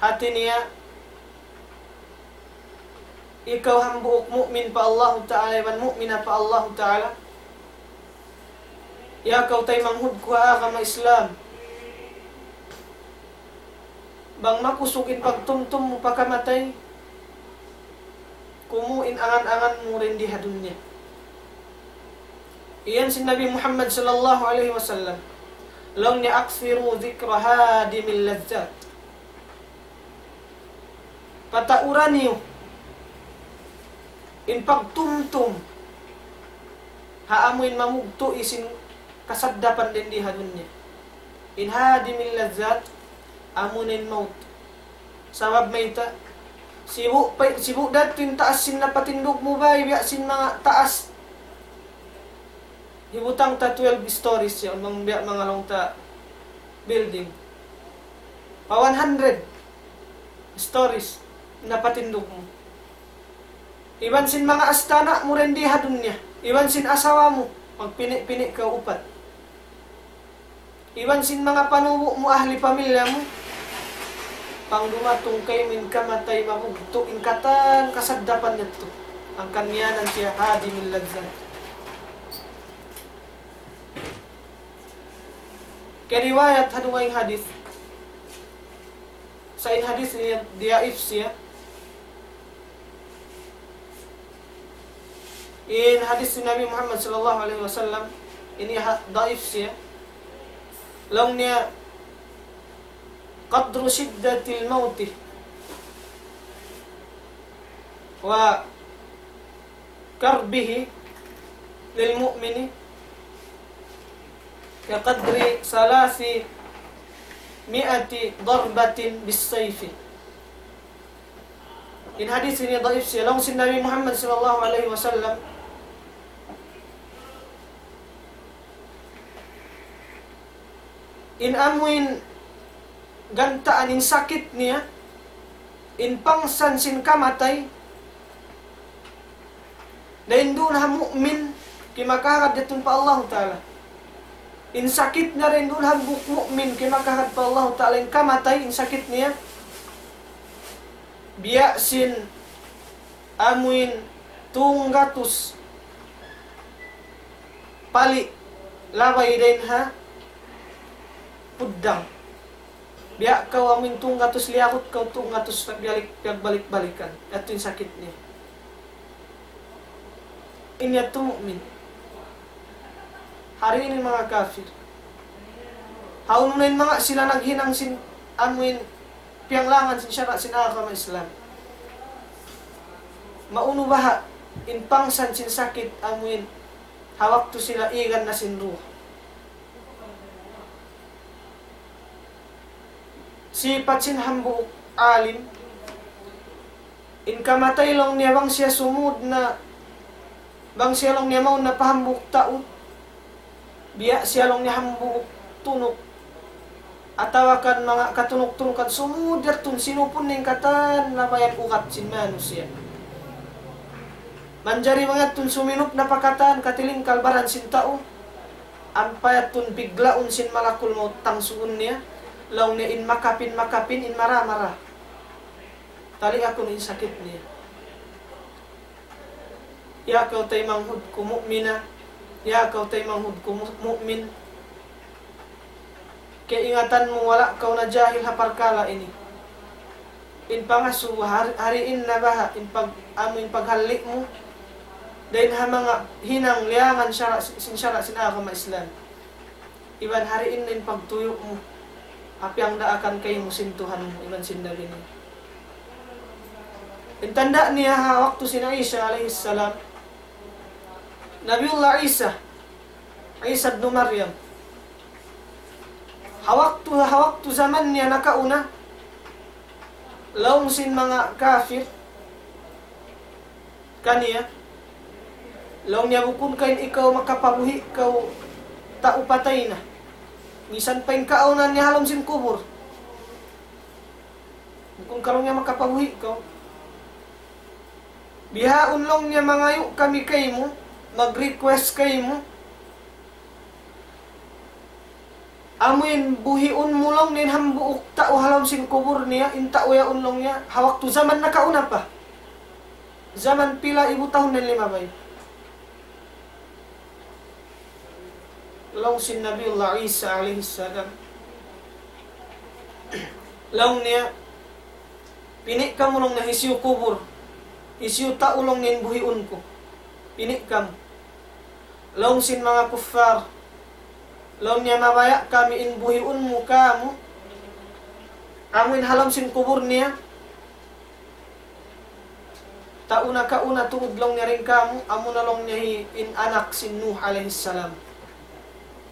hati niya, ikaw hambuuk mu'min pa Allahu Ta'ala, iban mu'mina pa Allahu Ta'ala. Ya kaw taymanghud ku ha agama Islam. Bang makusug in pagtumtum mu pa kamatay, kumu' in angan-angan mu dayn di ha dunya. Iyan sin Nabi Muhammad sallallahu alayhi wasallam. Laung niya, أكثروا ذكر هادم اللذات. Pataura niyu in pagtumtum ha amuin mamugtu' sin kasaddapan dayn di ha dunya. In هادم اللذات, amuna in maut. Sabab mayta', sibu' pa, sibu' da yadtu in taas sin napatindug mu bay, biya' sin manga taas. Hibutang ta twelve stories yan, mang, biya' manga laung ta building. Pa one hundred stories napatindug mu. Iban sin manga astana' mu dayn di ha dunya. Iban sin asawa mu, magpini'-pini' kaw upat. Iban sin manga panubu' mu, ahli pamilya mu, bang dumatung kaymu in kamatay, mabugtu' in katan kasaddapan yadtu. Hangkan miyanan siya hadimil ladzat. Kiyariwayat ha dugaing hadith. Sa' in hadith ini daif siya. In hadith sin Nabi Muhammad sallallahu alayhi wasallam, ini ha-, daif siya. Laung niya, قدر شدة الموت وكربه للمؤمن كقدر ثلاثمائة ضربة بالسيف. In hadith ini daif siya. Laung sin Nabi Muhammad sallallahu alayhi wasallam, in amuin gantaan in sakit niya, in pangsan sin kamatay, dayn duun ha mu'min, kimakahagad yadtu pa Allahu Ta'ala. In sakit niya dayn duun hambuuk mu'min, kimakahagad pa Allahu Ta'ala, in kamatay, in sakit niya, biya' sin amuin tunggatus pali' labay dayn ha puddang. Biya' kaw amuin tunggatus liyakut kaw tunggatus balik, piyagbalik-balikan. Yadtu in sakit niya. In yadtu mu'min. Hari ini manga kafir. Hawnu na in manga sila naghinang sin amuin piyanglangan sin sara' sin agama Islam. Maunu baha' in pangsan sin sakit amuin ha waktu sila igan na sin ruh. Sipat sin hambuuk alim, in kamatay laung niya bang siya sumud na, bang siya laung niya mawn na pa hambuuk tau, biya' siya laung niya hambuuk tunuk, atawa kan manga katunuk-tunukan sumud yadtu, sinupun niya in katan labayan ugat sin manusiya'. Manjari bang yadtu suminup na pa katan katilingkal baran sin tau, ampa yadtu biglaun sin malakul maut tangsuun niya, laung niya in makapin-makapin, in mara-mara. Taliga kunu' in sakit niya. Ya kaw taymanghud ku mu'mina, ya kaw taymanghud ku mu-, mu'min. Kaingatan mu wala' kaw na jahil ha parkala' ini. In pangasubu hari, hari in na baha', in pag-, amu in paghalli' mu, dayn ha manga hinang liyangan sara', sin sara' sin agama Islam. Iban hari in na in pagtuyu' mu, ha piyangdaakan kaymu sin Tuhan mu, iban sin Nabi niya. In tanda' niya ha waktu sin Isa alayhi salam, Nabiullah Isa, Isa ibn Maryam. Ha waktu, ha waktu jaman niya nakauna, laung sin manga kafir kaniya, laung niya, bukun ka in ikaw makapabuhi' kaw tau patay na. Misan pa in kaawnan niya ha lawm sin kubul. Bukun ka laung niya makapabuhi' kaw. Bihaun laung niya mangayu' kami kaymu, mag-request kaymu. Amu in buhiun mu laung niya in hambuuk tau ha lawm sin kubul niya, in tau yaun laung niya, ha waktu jaman nakauna pa. Jaman pila ibu tahun na in limabay. Laung sin Nabiullah Isa alayhi salam. Laung niya, pini' kamu laung niya hisiyu kubul, hisiyu tau laung niya in buhiun ku. Pini' kamu. Laung sin manga kuffar, laung niya mabaya' kami in buhiun mu kamu, amu in ha lawm sin kubul niya, tau nakauna tuud laung niya dayn kamu, amu na laung niya hi-, in anak sin Nuh alayhi salam.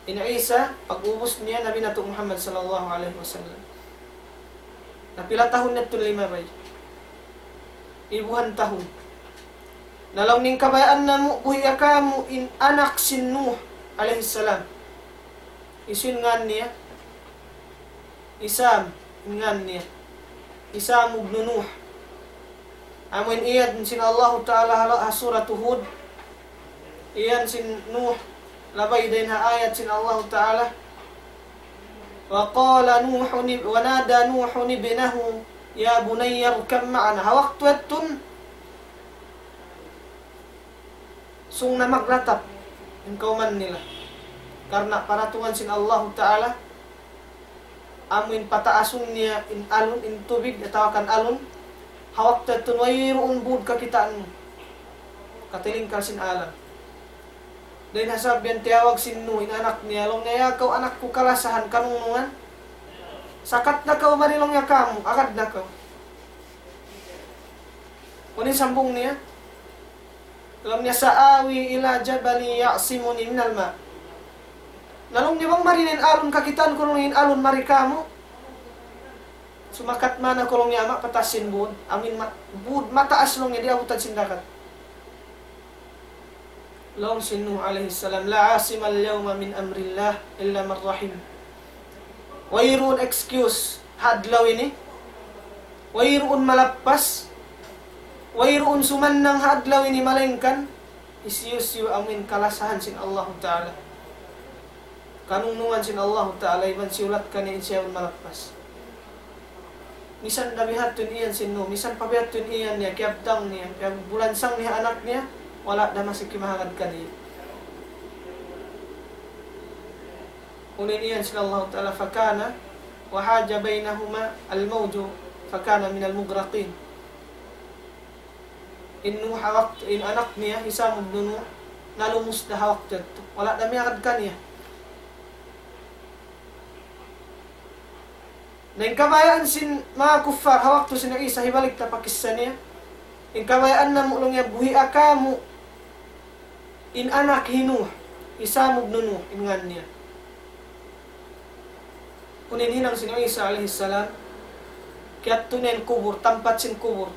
In Isa, pag-ubus niya, Nabi natu' Muhammad sallallahu alayhi wasallam. Na pila tahun na yadtu limabay? Ibuhan tahun. Na laung niya in kabayaan namu', buhia kamu in anak sin Nuh alayhi salam. Hisiyu in ngan niya? Hisam in ngan niya. Hisam ibn Nuh. Amuin iyan sin Allahu Ta'ala ha, ha Suratu Hud. Iyan sin Nuh, labay dayn ha ayat sin Allahu Ta'ala. وقال نوح اب-، ونادى نوح ابنه يا بني اركب معنا. Ha waktu yadtu, sung na maglatap in kawman nila. Karna' paratungan sin Allahu Ta'ala, amuin pataasun niya in alun, in tubig, atawa kan alun, ha waktu yadtu wayruun bud kakitaan mu. Katilingkal sin alam. Dayn ha sabab yan tiyawag sin Nuh in anak niya, laung niya, "Ya kaw anak ku kalasahan, kanungnungan. Sakat na kaw mari," laung niya, "kamu, agad na kaw." Unu in sambung niya? Laung niya, سآوي إلى جبل يعصمني من الماء. Na laung niya, "Bang mari in alun, kakitaan ku laung in alun, mari kamu." Sumakat man aku laung niya, ama', pataas sin bud. Amuin ma-, bud mataas laung niya, di' abutan sin dagat. Laung sin Nuh alayhi salam, لا عاصم اليوم من أمر الله إلا من رحم. Wayruun excuse ha adlaw ini. Wayruun malappas. Wayruun sumannang ha adlaw ini malaingkan hisiyu-siyu amuin kalasahan sin Allahu Ta'ala. Kanungnungan sin Allahu Ta'ala iban siyulat kaniya in siya malappas. Misan da biya' hadtu in iyan sin Nuh, misan pa biya' hadtu in iyan niya, kiyabtang niya, kiyabulansang niya anak niya, wala' da masi kimahagad kaniya. Unu in iyan sin Allahu Ta'ala, فكان وحاج بينهما الموج فكان من المغرقين. In Nuh ha waktu, in anak niya, hi Sam ibn Nuh, nalumus da ha waktu yadtu. Wala' da miyagad kaniya. Na in kabayaan sin manga kuffar, ha waktu sin Isa, hibalik ta pa kissa niya. In kabayaan namu' laung niya buhia kamu in anak hi Nuh, hi Sam ibn Nuh, in ngan niya. Unu in hinang sin Isa alayhi salam, kiyadtu niya in kubul, tampat sin kubul.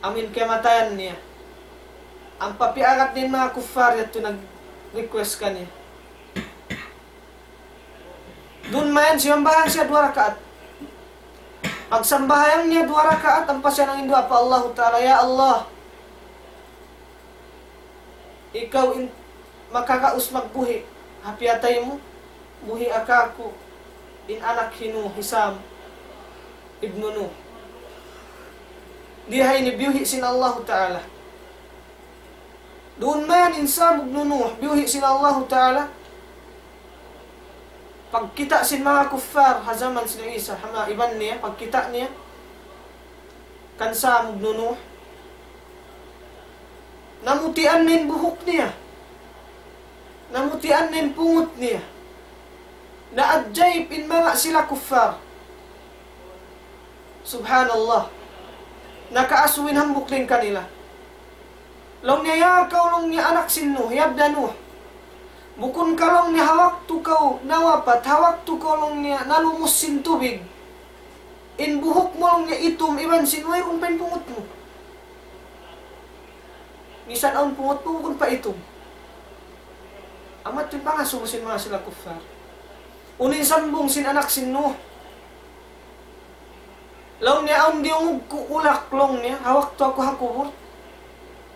Amuin kiyamatayan niya. Ampa piyagad niya in manga kuffar yadtu nag-request kaniya. Duun mayan simambahayang siya duwa rakaat. Pagsambahayang niya duwa rakaat, ampa siya nangin duwaa pa Allahu Ta'ala, "Ya Allah, ikaw in makagaus magbuhi' ha piyatay mu, buhia kaku' in anak hi Nuh, hi Sam ibn Nuh." Di ha ini biyuhi' sin Allahu Ta'ala. Duun mayan in Sam ibn Nuh, biyuhi' sin Allahu Ta'ala. Pagkita' sin manga kuffar ha jaman sin Isa, ha manga iban niya, pagkita' niya kan Sam ibn Nuh, namutian na in buhuk niya. Namutian na in pungut niya. Naajaib in manga sila kuffar. Subhanallah. Nakaasubu in hambuuk dayn kanila. Laung niya, "Ya kaw," laung niya, "anak sin Nuh, ya ibna Nuh. Bukun ka," laung niya, "ha waktu kaw nawapat, ha waktu kaw," laung niya, "nalumus sin tubig, in buhuk mu," laung niya, "itum iban sin wayruun pa in pungut mu. Misan awn pungut mu, bukun pa itum." Amu yadtu in pangasubu sin manga sila kuffar. Unu in sambung sin anak sin Nuh? Laung niya, "Awn diyungug ku ulak," laung niya, "ha waktu aku ha kubul.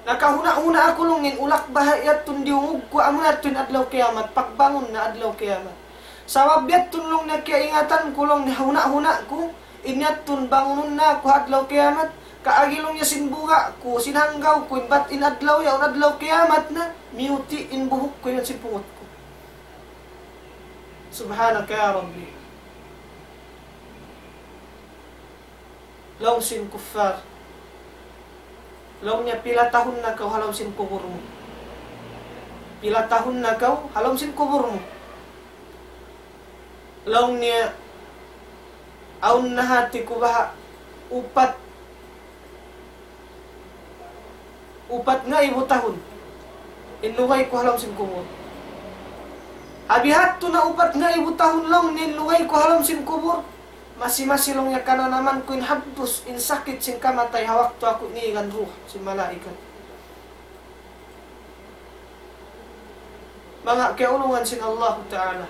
Nakahuna'-huna' aku," laung niya, "in ulak baha' yadtu in diyungug ku, amu na yadtu in adlaw kiyamat, pagbangun na adlaw kiyamat. Sabab yadtu," laung niya, "kiyaingatan ku," laung niya, "huna'-huna' ku, in yadtu in bangunun na aku ha adlaw kiyamat, kaagi," laung niya, "sin buga' ku, sin hanggaw ku, in bat in adlaw yaun adlaw kiyamat na, miyuti' in buhuk ku iban sin pungut ku." Subhanaka ya Rabbi. Laung sin kuffar. Laung niya, "Pila tahun na kaw ha lawm sin kubul mu? Pila tahun na kaw ha lawm sin kubul mu?" Laung niya, "Awn na hati ku baha' upat, upat ngaibu tahun in lugay ku ha lawm sin kubul. Ha biha' yadtu na upat ngaibu tahun," laung niya, "in lugay ku ha lawm sin kubul, masi-masi," laung niya, "kananaman ku in habdus, in sakit sin kamatay ha waktu aku iniigan ruh sin malaikat." Manga kiyaulungan sin Allahu Ta'ala.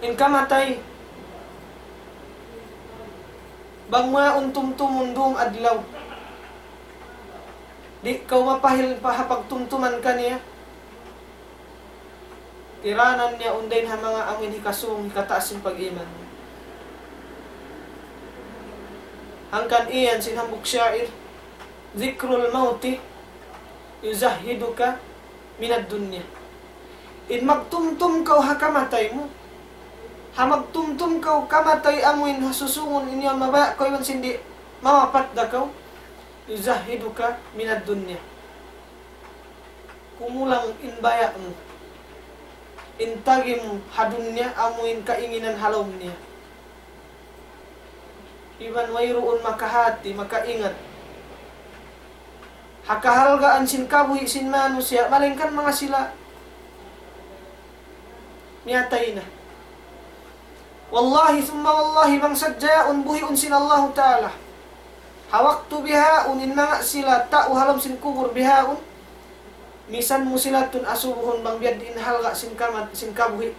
In kamatay, Bang mu na tumtumun dum adlaw, di' kaw mapahil pa ha pagtumtuman kaniya. Tiranan niya yaun dayn ha manga amuin hikasung, hikataas sin pag-iman. Hangkan iyan sin hambuuk sha'ir, ذكر الموت يزهدك من الدنيا. In magtumtum kaw ha kamatay mu, ha magtumtum kaw kamatay amuin ha susungun in yaun mabaya' kaw iban sin di' mawapat da kaw, يزهدك من الدنيا. Kumulang in baya' mu, in tagi mu ha dunya, amuin kainginan ha lawm niya. Iban wayruun makahati, makaingat ha kahalgaan sin kabuhi' sin manusiya', malaingkan manga sila miyatay na. Wallahi, thumma wallahi, bang sadja yaun buhiun sin Allahu Ta'ala ha waktu bihaun in manga sila tau ha lawm sin kubul bihaun, misan mu sila tuud asubuhun bang biya' diin halga' sin kamat-, sin kabuhi'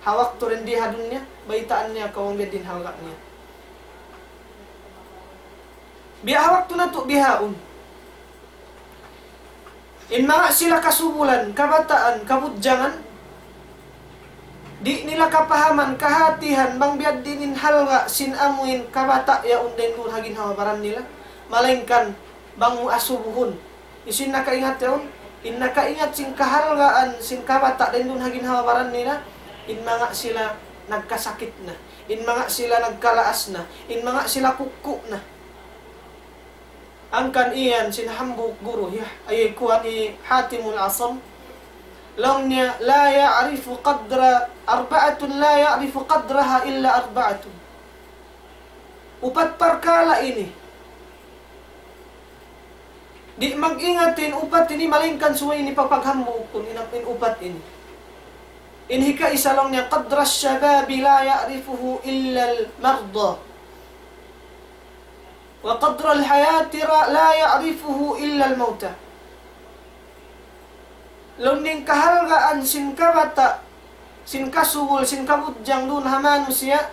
ha waktu dayn di ha dunya, baytaan niya kaw bang biya' diin halga' niya. Biya' ha waktu natu' bihaun. In manga sila kasubulan, kabataan, kabudjangan, di' nila kapahaman, kahatihan, bang biya' diin in halga' sin amuin kabata' yaun dayn duun ha ginhawa-baran nila. Malaingkan bang mu asubuhun. Hisiyu in nakaingat yaun? In nakaingat sin kahalgaan sin kabata' dayn duun ha ginhawa-baran nila, in manga sila nagkasakit na, in manga sila nagkalaas na, in manga sila kukku' na. Hangkan iyan sin hambuuk guru, ya, ay kuwan hi Hatimul Asam. Laung niya, لا يعرف قدر، أربعة لا يعرف قدرها إلا أربعة. Upat parkala' ini. Di' mag-ingat in upat ini, malaingkan subay ini papaghambuukun in, in upat ini. In hikaisa laung niya, قدر الشباب لا يعرفه إلا المرضى. وقدر الحياة را-، لا يعرفه إلا الموتى. Laung niya in kahalgaan sin kabata', sin kasubul, sin kabudjang duun ha manusiya',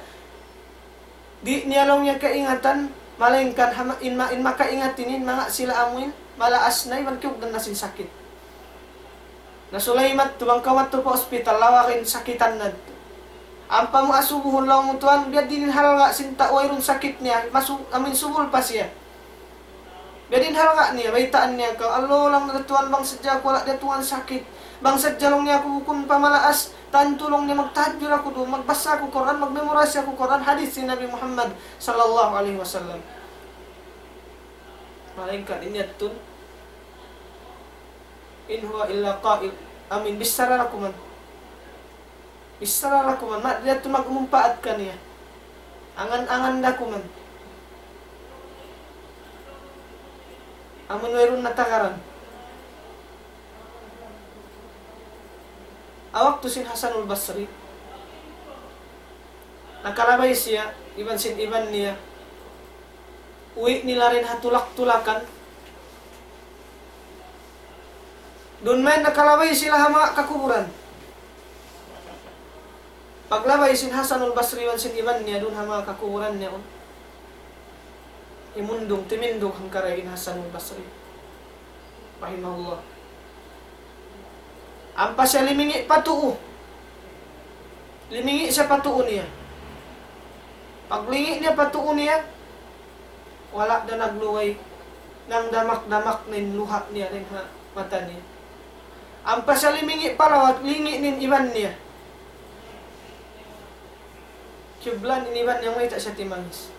di' niya laung niya kaingatan, malaingkan ha ma-, in ma-, in makaingat ini, in manga sila amuin malaas na iban kiyugdan na sin sakit. Na sulay madtu, bang kaw madtu pa hospital, lawagun sakitan na. Ampa mu asubuhun laung mu, tuwan, biya' diin in halga' sin tau wayruun sakit niya, masu-, amuin subul pa siya. Biya' diin halga' niya, baytaan niya kaw, "Allo, laung niya, tuwan, bang sadja aku wala' diyatungan sakit. Bang sadja laung niya aku bukun pa malaas, tantu laung niya magtahajjud aku duun, magbasa aku Qur'an, mag-memorize aku Qur'an, hadith sin Nabi Muhammad sallallahu alayhi wasallam." Malaingkan in yadtu, إن هو إلا قائل. Amuin bichara da kuman. Bichara da kuman. Ma-, di' yadtu magmumpaat kaniya. Angan-angan da kuman. Amuin wayruun natagaran. Ha waktu sin Hasanul Basri, nakalabay siya, iban sin iban niya. Uwi' nila dayn ha tulak-tulakan. Duun mayan nakalabay sila ha manga kakuburan. Paglabay sin Hasanul Basri iban sin iban niya duun ha manga kakuburan niya yaun, himundung, timindug hangkaray in Hasanul Basri rahimahullah. Ampa siya limingi' pa tuu. Limingi' siya pa tuu niya. Paglingi' niya pa tuu niya, wala' da naglugay, nangdamak-damak na in luha' niya dayn ha mata niya. Ampa siya limingi' pa lawat, lingi' niya in iban niya. Kiyublan in iban niya, mayta' siya timangis.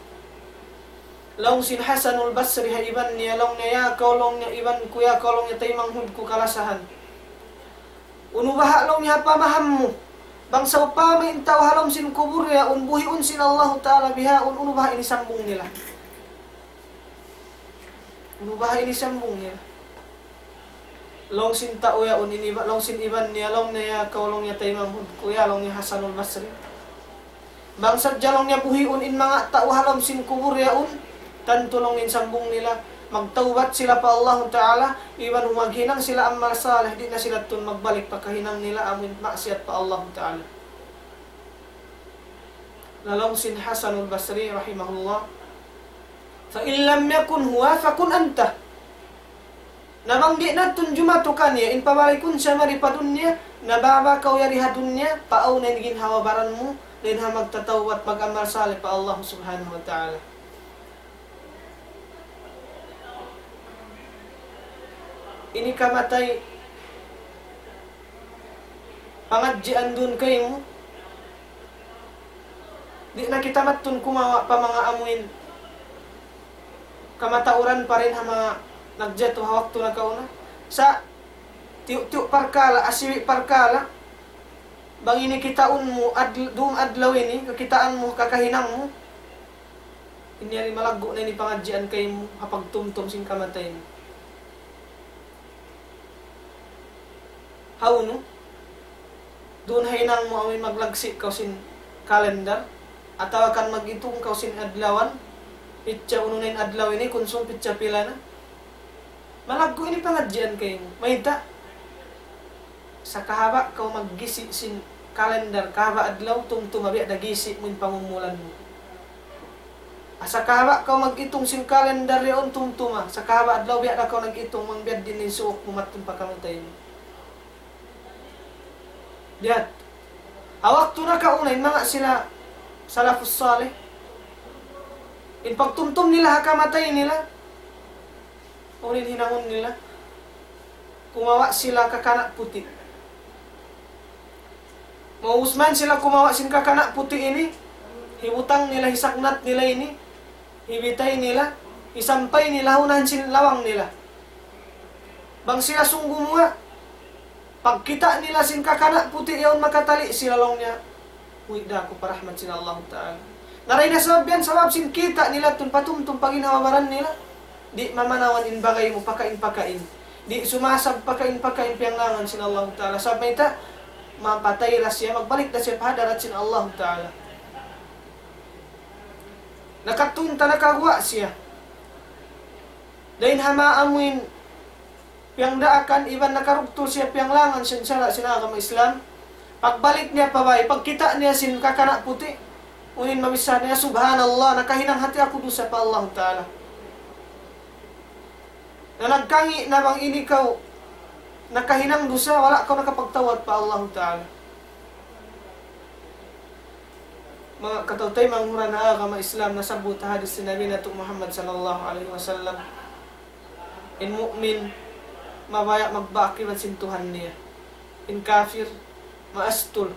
Laung sin Hasanul Basri ha iban niya, laung niya, "Ya kaw," laung niya, "iban ku, ya kaw," laung niya, "taymanghud ku kalasahan. Unu baha'," laung niya, "ha pamaham mu, bang sawpama in tau ha lawm sin kubul yaun buhiun sin Allahu Ta'ala bihaun, unu baha' in hisambung nila? Unu baha' in hisambung nila?" Laung sin tau yaun, ini ba, laung sin iban niya, laung niya, "Ya kaw," laung niya, "taymanghud ku, ya," laung niya, "Hasanul Basri. Bang sadja," laung niya, "buhiun in manga tau ha lawm sin kubul yaun, tantu," laung niya, "in sambung nila, magtawbat sila pa Allahu Ta'ala, iban maghinang sila amal salih, di' na sila tuud magbalik pa kahinang nila amuin maksiyat pa Allahu Ta'ala." Na laung sin Hasanul Basri rahimahullah, فإن لم يكن هو فكن أنت. Na bang di' na tuud jumatu kaniya in pabalikun siya mari pa dunya, na baba kaw yari ha dunya, paawn in ginhawa-baran mu, dayn ha magtatawbat, mag-amal salih pa Allah Subhanahu wa Ta'ala. Ini kamatay, pangadjian duun kaymu, di' na kita madtu kumawa' pa manga amuin kamatauran pa dayn ha manga nagjatu ha waktu nakauna. Sa' tiyu'-tiyu' parkala', asiwi' parkala', bang ini kitaun mu, adl-, dum adlaw ini, kakitaan mu, kakahinang mu, ini yari malaggu' na ini pangadjian kaymu, ha pagtumtum sin kamatay mu. Hawnu? Duun ha hinang mu amuin maglagsi' kaw sin kalendar, atawa kan mag-itung kaw sin adlawan, pitsa unu na in adlaw ini, kunsum pitsa pila na. Malaggu' ini pangadjian kaymu. Mayta'? Sa' kahaba' kaw maggisi' sin kalendar, kahaba' adlaw, tumtuma biya' da gisi' mu in pangumulan mu. Sa' kahaba' kaw mag-itung sin kalendar yaun, tumtuma. Sa' kahaba' adlaw biya' da kaw nag-itung bang biya' diin in suuk mu madtu pa kamatay mu. Biya' ha waktu nakauna in manga sila salafus salih, in pagtumtum nila ha kamatay nila, unu in hinangun nila? Kumawa' sila kakana' puti'. Maubus man sila kumawa' sin kakana' puti' ini, hibutang nila, hisagnat nila ini, hibitay nila, hisampay nila ha unahan sin lawang nila. Bang sila sung gumuwa', pagkita' nila sin kakana' puti' yaun makatali' sila, laung niya, "Uy, da aku pa rahmat sin Allahu Ta'ala." Na dayn ha sabab yan, sabab sin kita' nila tuud patumtum pa ginhawa-baran nila, di' mamanawan in bagay mu pakain-pakain. Di' sumasab pakain-pakain piyangnangan sin Allahu Ta'ala. Sabab mayta', mapatay da siya, magbalik da siya pa hadarat sin Allahu Ta'ala. Nakatun ta nakaguwa' siya. Dayn ha maamuin piyangdaakan, iban nakarugtul siya piyanglangan sin sara' sin agama Islam. Pagbalik niya pa bay, pagkita' niya sin kakana' puti', unu in mabissara niya, "Subhanallah, nakahinang hati aku dusa pa Allahu Ta'ala." Na nagkangi' na bang ini kaw nakahinang dusa, wala' kaw nakapagtawbat pa Allahu Ta'ala. Manga kataymanghuran ha agama Islam, nasabbut ha hadis sin Nabi natu' Muhammad sallallahu alayhi wasallam, in mu'min, mabaya' magbaak iban sin Tuhan niya. In kafir, maastul.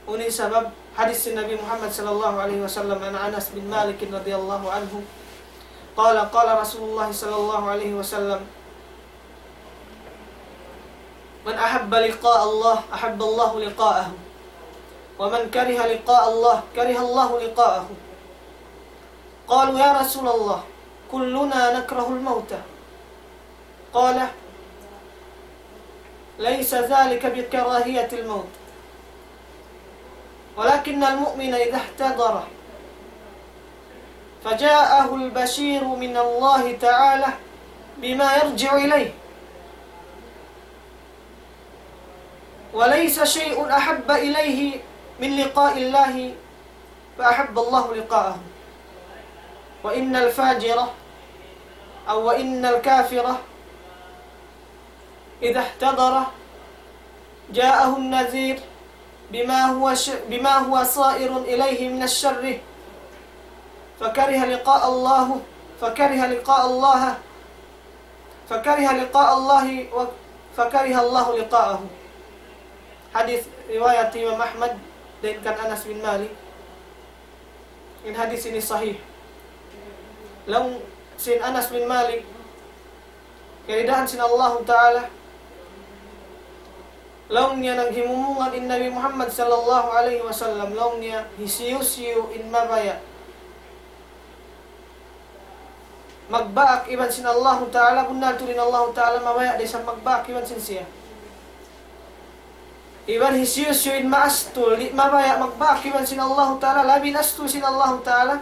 Unu in sabab? Hadis sin Nabi Muhammad sallallahu alayhi wasallam, عن أنس بن مالك رضي الله عنه قال: قال رسول الله صلى الله عليه وسلم: من أحب لقاء الله أحب الله لقاءه، ومن كره لقاء الله كره الله لقاءه. قالوا: يا رسول الله، كلنا نكره الموت. قال: ليس ذلك بكراهية الموت، ولكن المؤمن إذا احتضر فجاءه البشير من الله تعالى بما يرجع إليه، وليس شيء أحب إليه من لقاء الله فأحب الله لقاءه. وإن الفاجر، أو وإن الكافر إذا احتضر جاءه النذير بما هو ش-، بما هو صائر إليه من الشر، فكره لقاء الله، فكره لقاء الله، فكره لقاء الله و-، فكره الله لقاءه. Hadis riwayat Imam Ahmad dayn kan Anas bin Malik. In hadis ini sahih. Laung sin Anas bin Malik, kiyaridaan sin Allahu Ta'ala, laung niya, naghimumungan in Nabi Muhammad sallallahu alayhi wasallam, laung niya, hisiyu-siyu in mabaya' magbaak iban sin Allahu Ta'ala, bunnal tuud in Allahu Ta'ala mabaya' da isab magbaak iban sin siya. Iban hisiyu-siyu in maastul, di' mabaya' magbaak iban sin Allahu Ta'ala, labi in astul sin Allahu Ta'ala,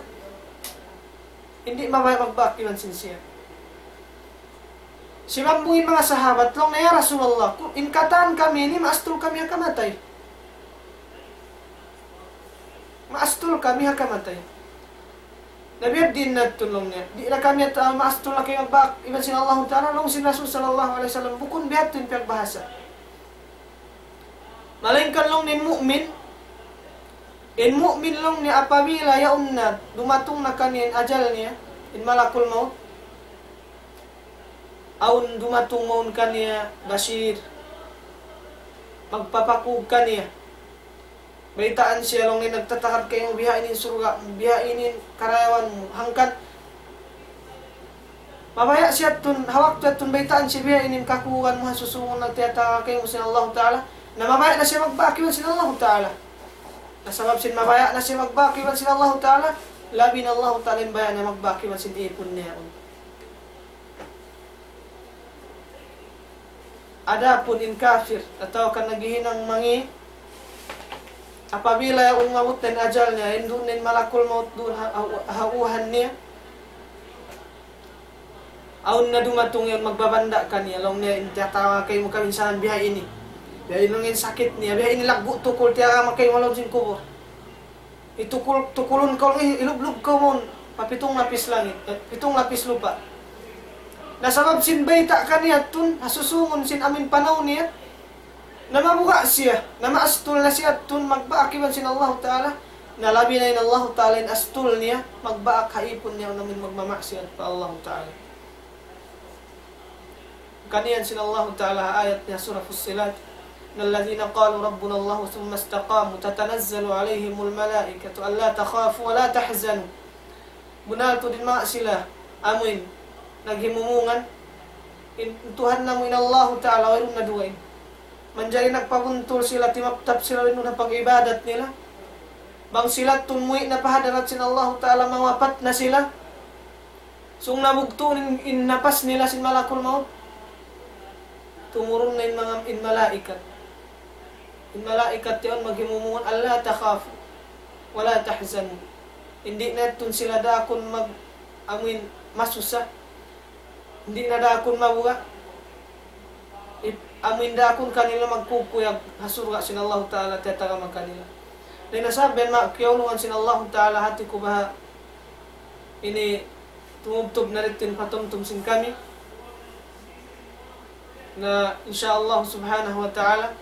di' mabaya' magbaak iban sin siya. Simambung in manga sahabat, laung niya, "Ya Rasulullah, ku-, in katan kami ini maastul kami ha kamatay. Maastul kami ha kamatay." Na biya' diin na tuud laung niya. Di' na kami at, ah, maastul na kayu magbak iban sin Allahu Ta'ala, laung sin Rasul sallallahu alayhi wasallam, bukun biya' ha yan in piyagbahasa. Malaingkan laung niya in mu'min, in mu'min laung niya apabila yaun na dumatung na kaniya in ajal niya, in malakul maut, awn dumatung mawn kaniya bashir, magpapakug kaniya. Baytaan siya laung niya, nagtatakad kaymu bihaini in surga', bihaini in karayawan mu. Hangkan mabaya' siya tuud, ha waktu yadtu baytaan siya bihaini in kakuugan mu ha susūngun na tiyatanga kaymu sin Allahu Ta'ala. Na mabaya' na siya magbak iban sin Allahu Ta'ala. Na sabab sin mabaya' na siya magbak iban sin Allahu Ta'ala, labi na Allahu Ta'ala in baya' niya magbak iban sin ipun niya yaun. Adapun in kafir, atawa kan naghihinang mangi', apabila yaun umabut na in ajal niya, in duun na in malakul maut duun ha, ha, ha uhan niya, awn na dumatung yaun magbabanda' kaniya, laung niya, in tiyatanga kaymu kaminsanan bihaini. Bihaini in sakit niya, bihaini laggu' tukul tiyagama kaymu ha lawm sin kubul. Itukul, tukulun kaw, i-, ilublub kaw mawn pa pitung lapis langit, eh, pitung lapis lupa'. Na sabab sin bayta' kaniya tuud, ha susūngun sin amuin panaw niya, na mabuga' siya, na maastul na siya tuud, magbak iban sin Allahu Ta'ala, na labi na in Allahu Ta'ala in astul niya, magbak ha ipun niya, amuin magmamaksiyat pa Allahu Ta'ala. Kaniyan sin Allahu Ta'ala ha ayat niya Surah Fussilat, إن الذين قالوا ربنا الله ثم استقاموا تتنزل عليهم الملائكة ألا تخافوا ولا تحزنوا. Bunnal tuud in manga sila, amuin, naghimumungan, in, in Tuhan namu' in Allahu Ta'ala, wayruun na dugaing. Manjari nagpabuntul sila, timaptap sila, wayruun na pag-ibadat nila. Bang sila tuud muwi' na pa hadarat sin Allahu Ta'ala, mawapat na sila. Sung nabugtu' in, in napas nila sin malakul maut. Tumurun na in manga, in malaikat. In malaikat yaun maghimumungan, ألا تخافوا ولا تحزنوا. Di' na tuud sila daakun mag, amuin masusa. Di' na daakun mabuga'. Ip-, amuin daakun kanila magkukuyag ha surga' sin Allahu Ta'ala tiyatagama kanila. Na in sabab yan, manga kiyaulungan sin Allahu Ta'ala, hati ku baha' ini tumubtub na didtu in patumtum sin kami. Na insya Allah subhanahu wa ta'ala,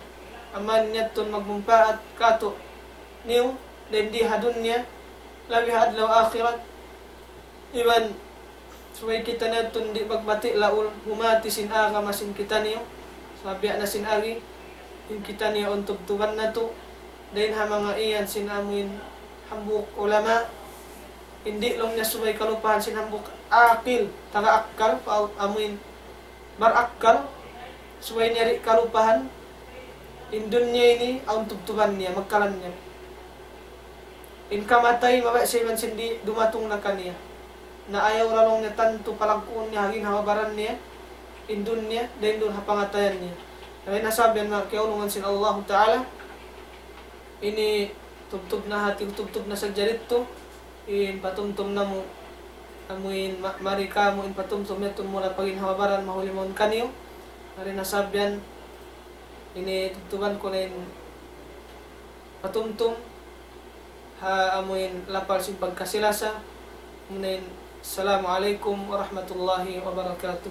amuin yadtu in magmumpaat kātu'niyu, dayn di ha dunya, labi ha adlaw akhirat, iban subay kitaniyu tuud di' magbati' laul, humati sin agama sin kitaniyu, sabab biya' na sin agi, in kitaniyu awn tubtuban natu', dayn ha manga iyan sin amuin hambuuk ulama, di' laung niya subay kalupahan sin hambuuk akil, taga akkal, pa amuin barakkal, subay niya di' kalupahan, in dunya ini awn tubtuban niya, magkalan niya. In kamatay, mabaya' siya iban sin di' dumatung na kaniya. Na ayaw ra laung niya tantu palagguun niya ha ginhawa-baran niya, in dunya, dayn duun ha pangatayan niya. Na in sabab yan, manga kiyaulungan sin Allahu Ta'ala, ini tubtub na hati, tubtub na sadja didtu, in patumtum namu', amuin ma-, mari kamu in patumtum yadtu mula pa ginhawa-baran mahuli mawn kaniyu. Mari na sabab yan, ini tubtuban ku na in patumtum, ha amuin lapal sin pagkasi-lasa, amuin, Assalamu alaykum warahmatullahi wabarakatuh.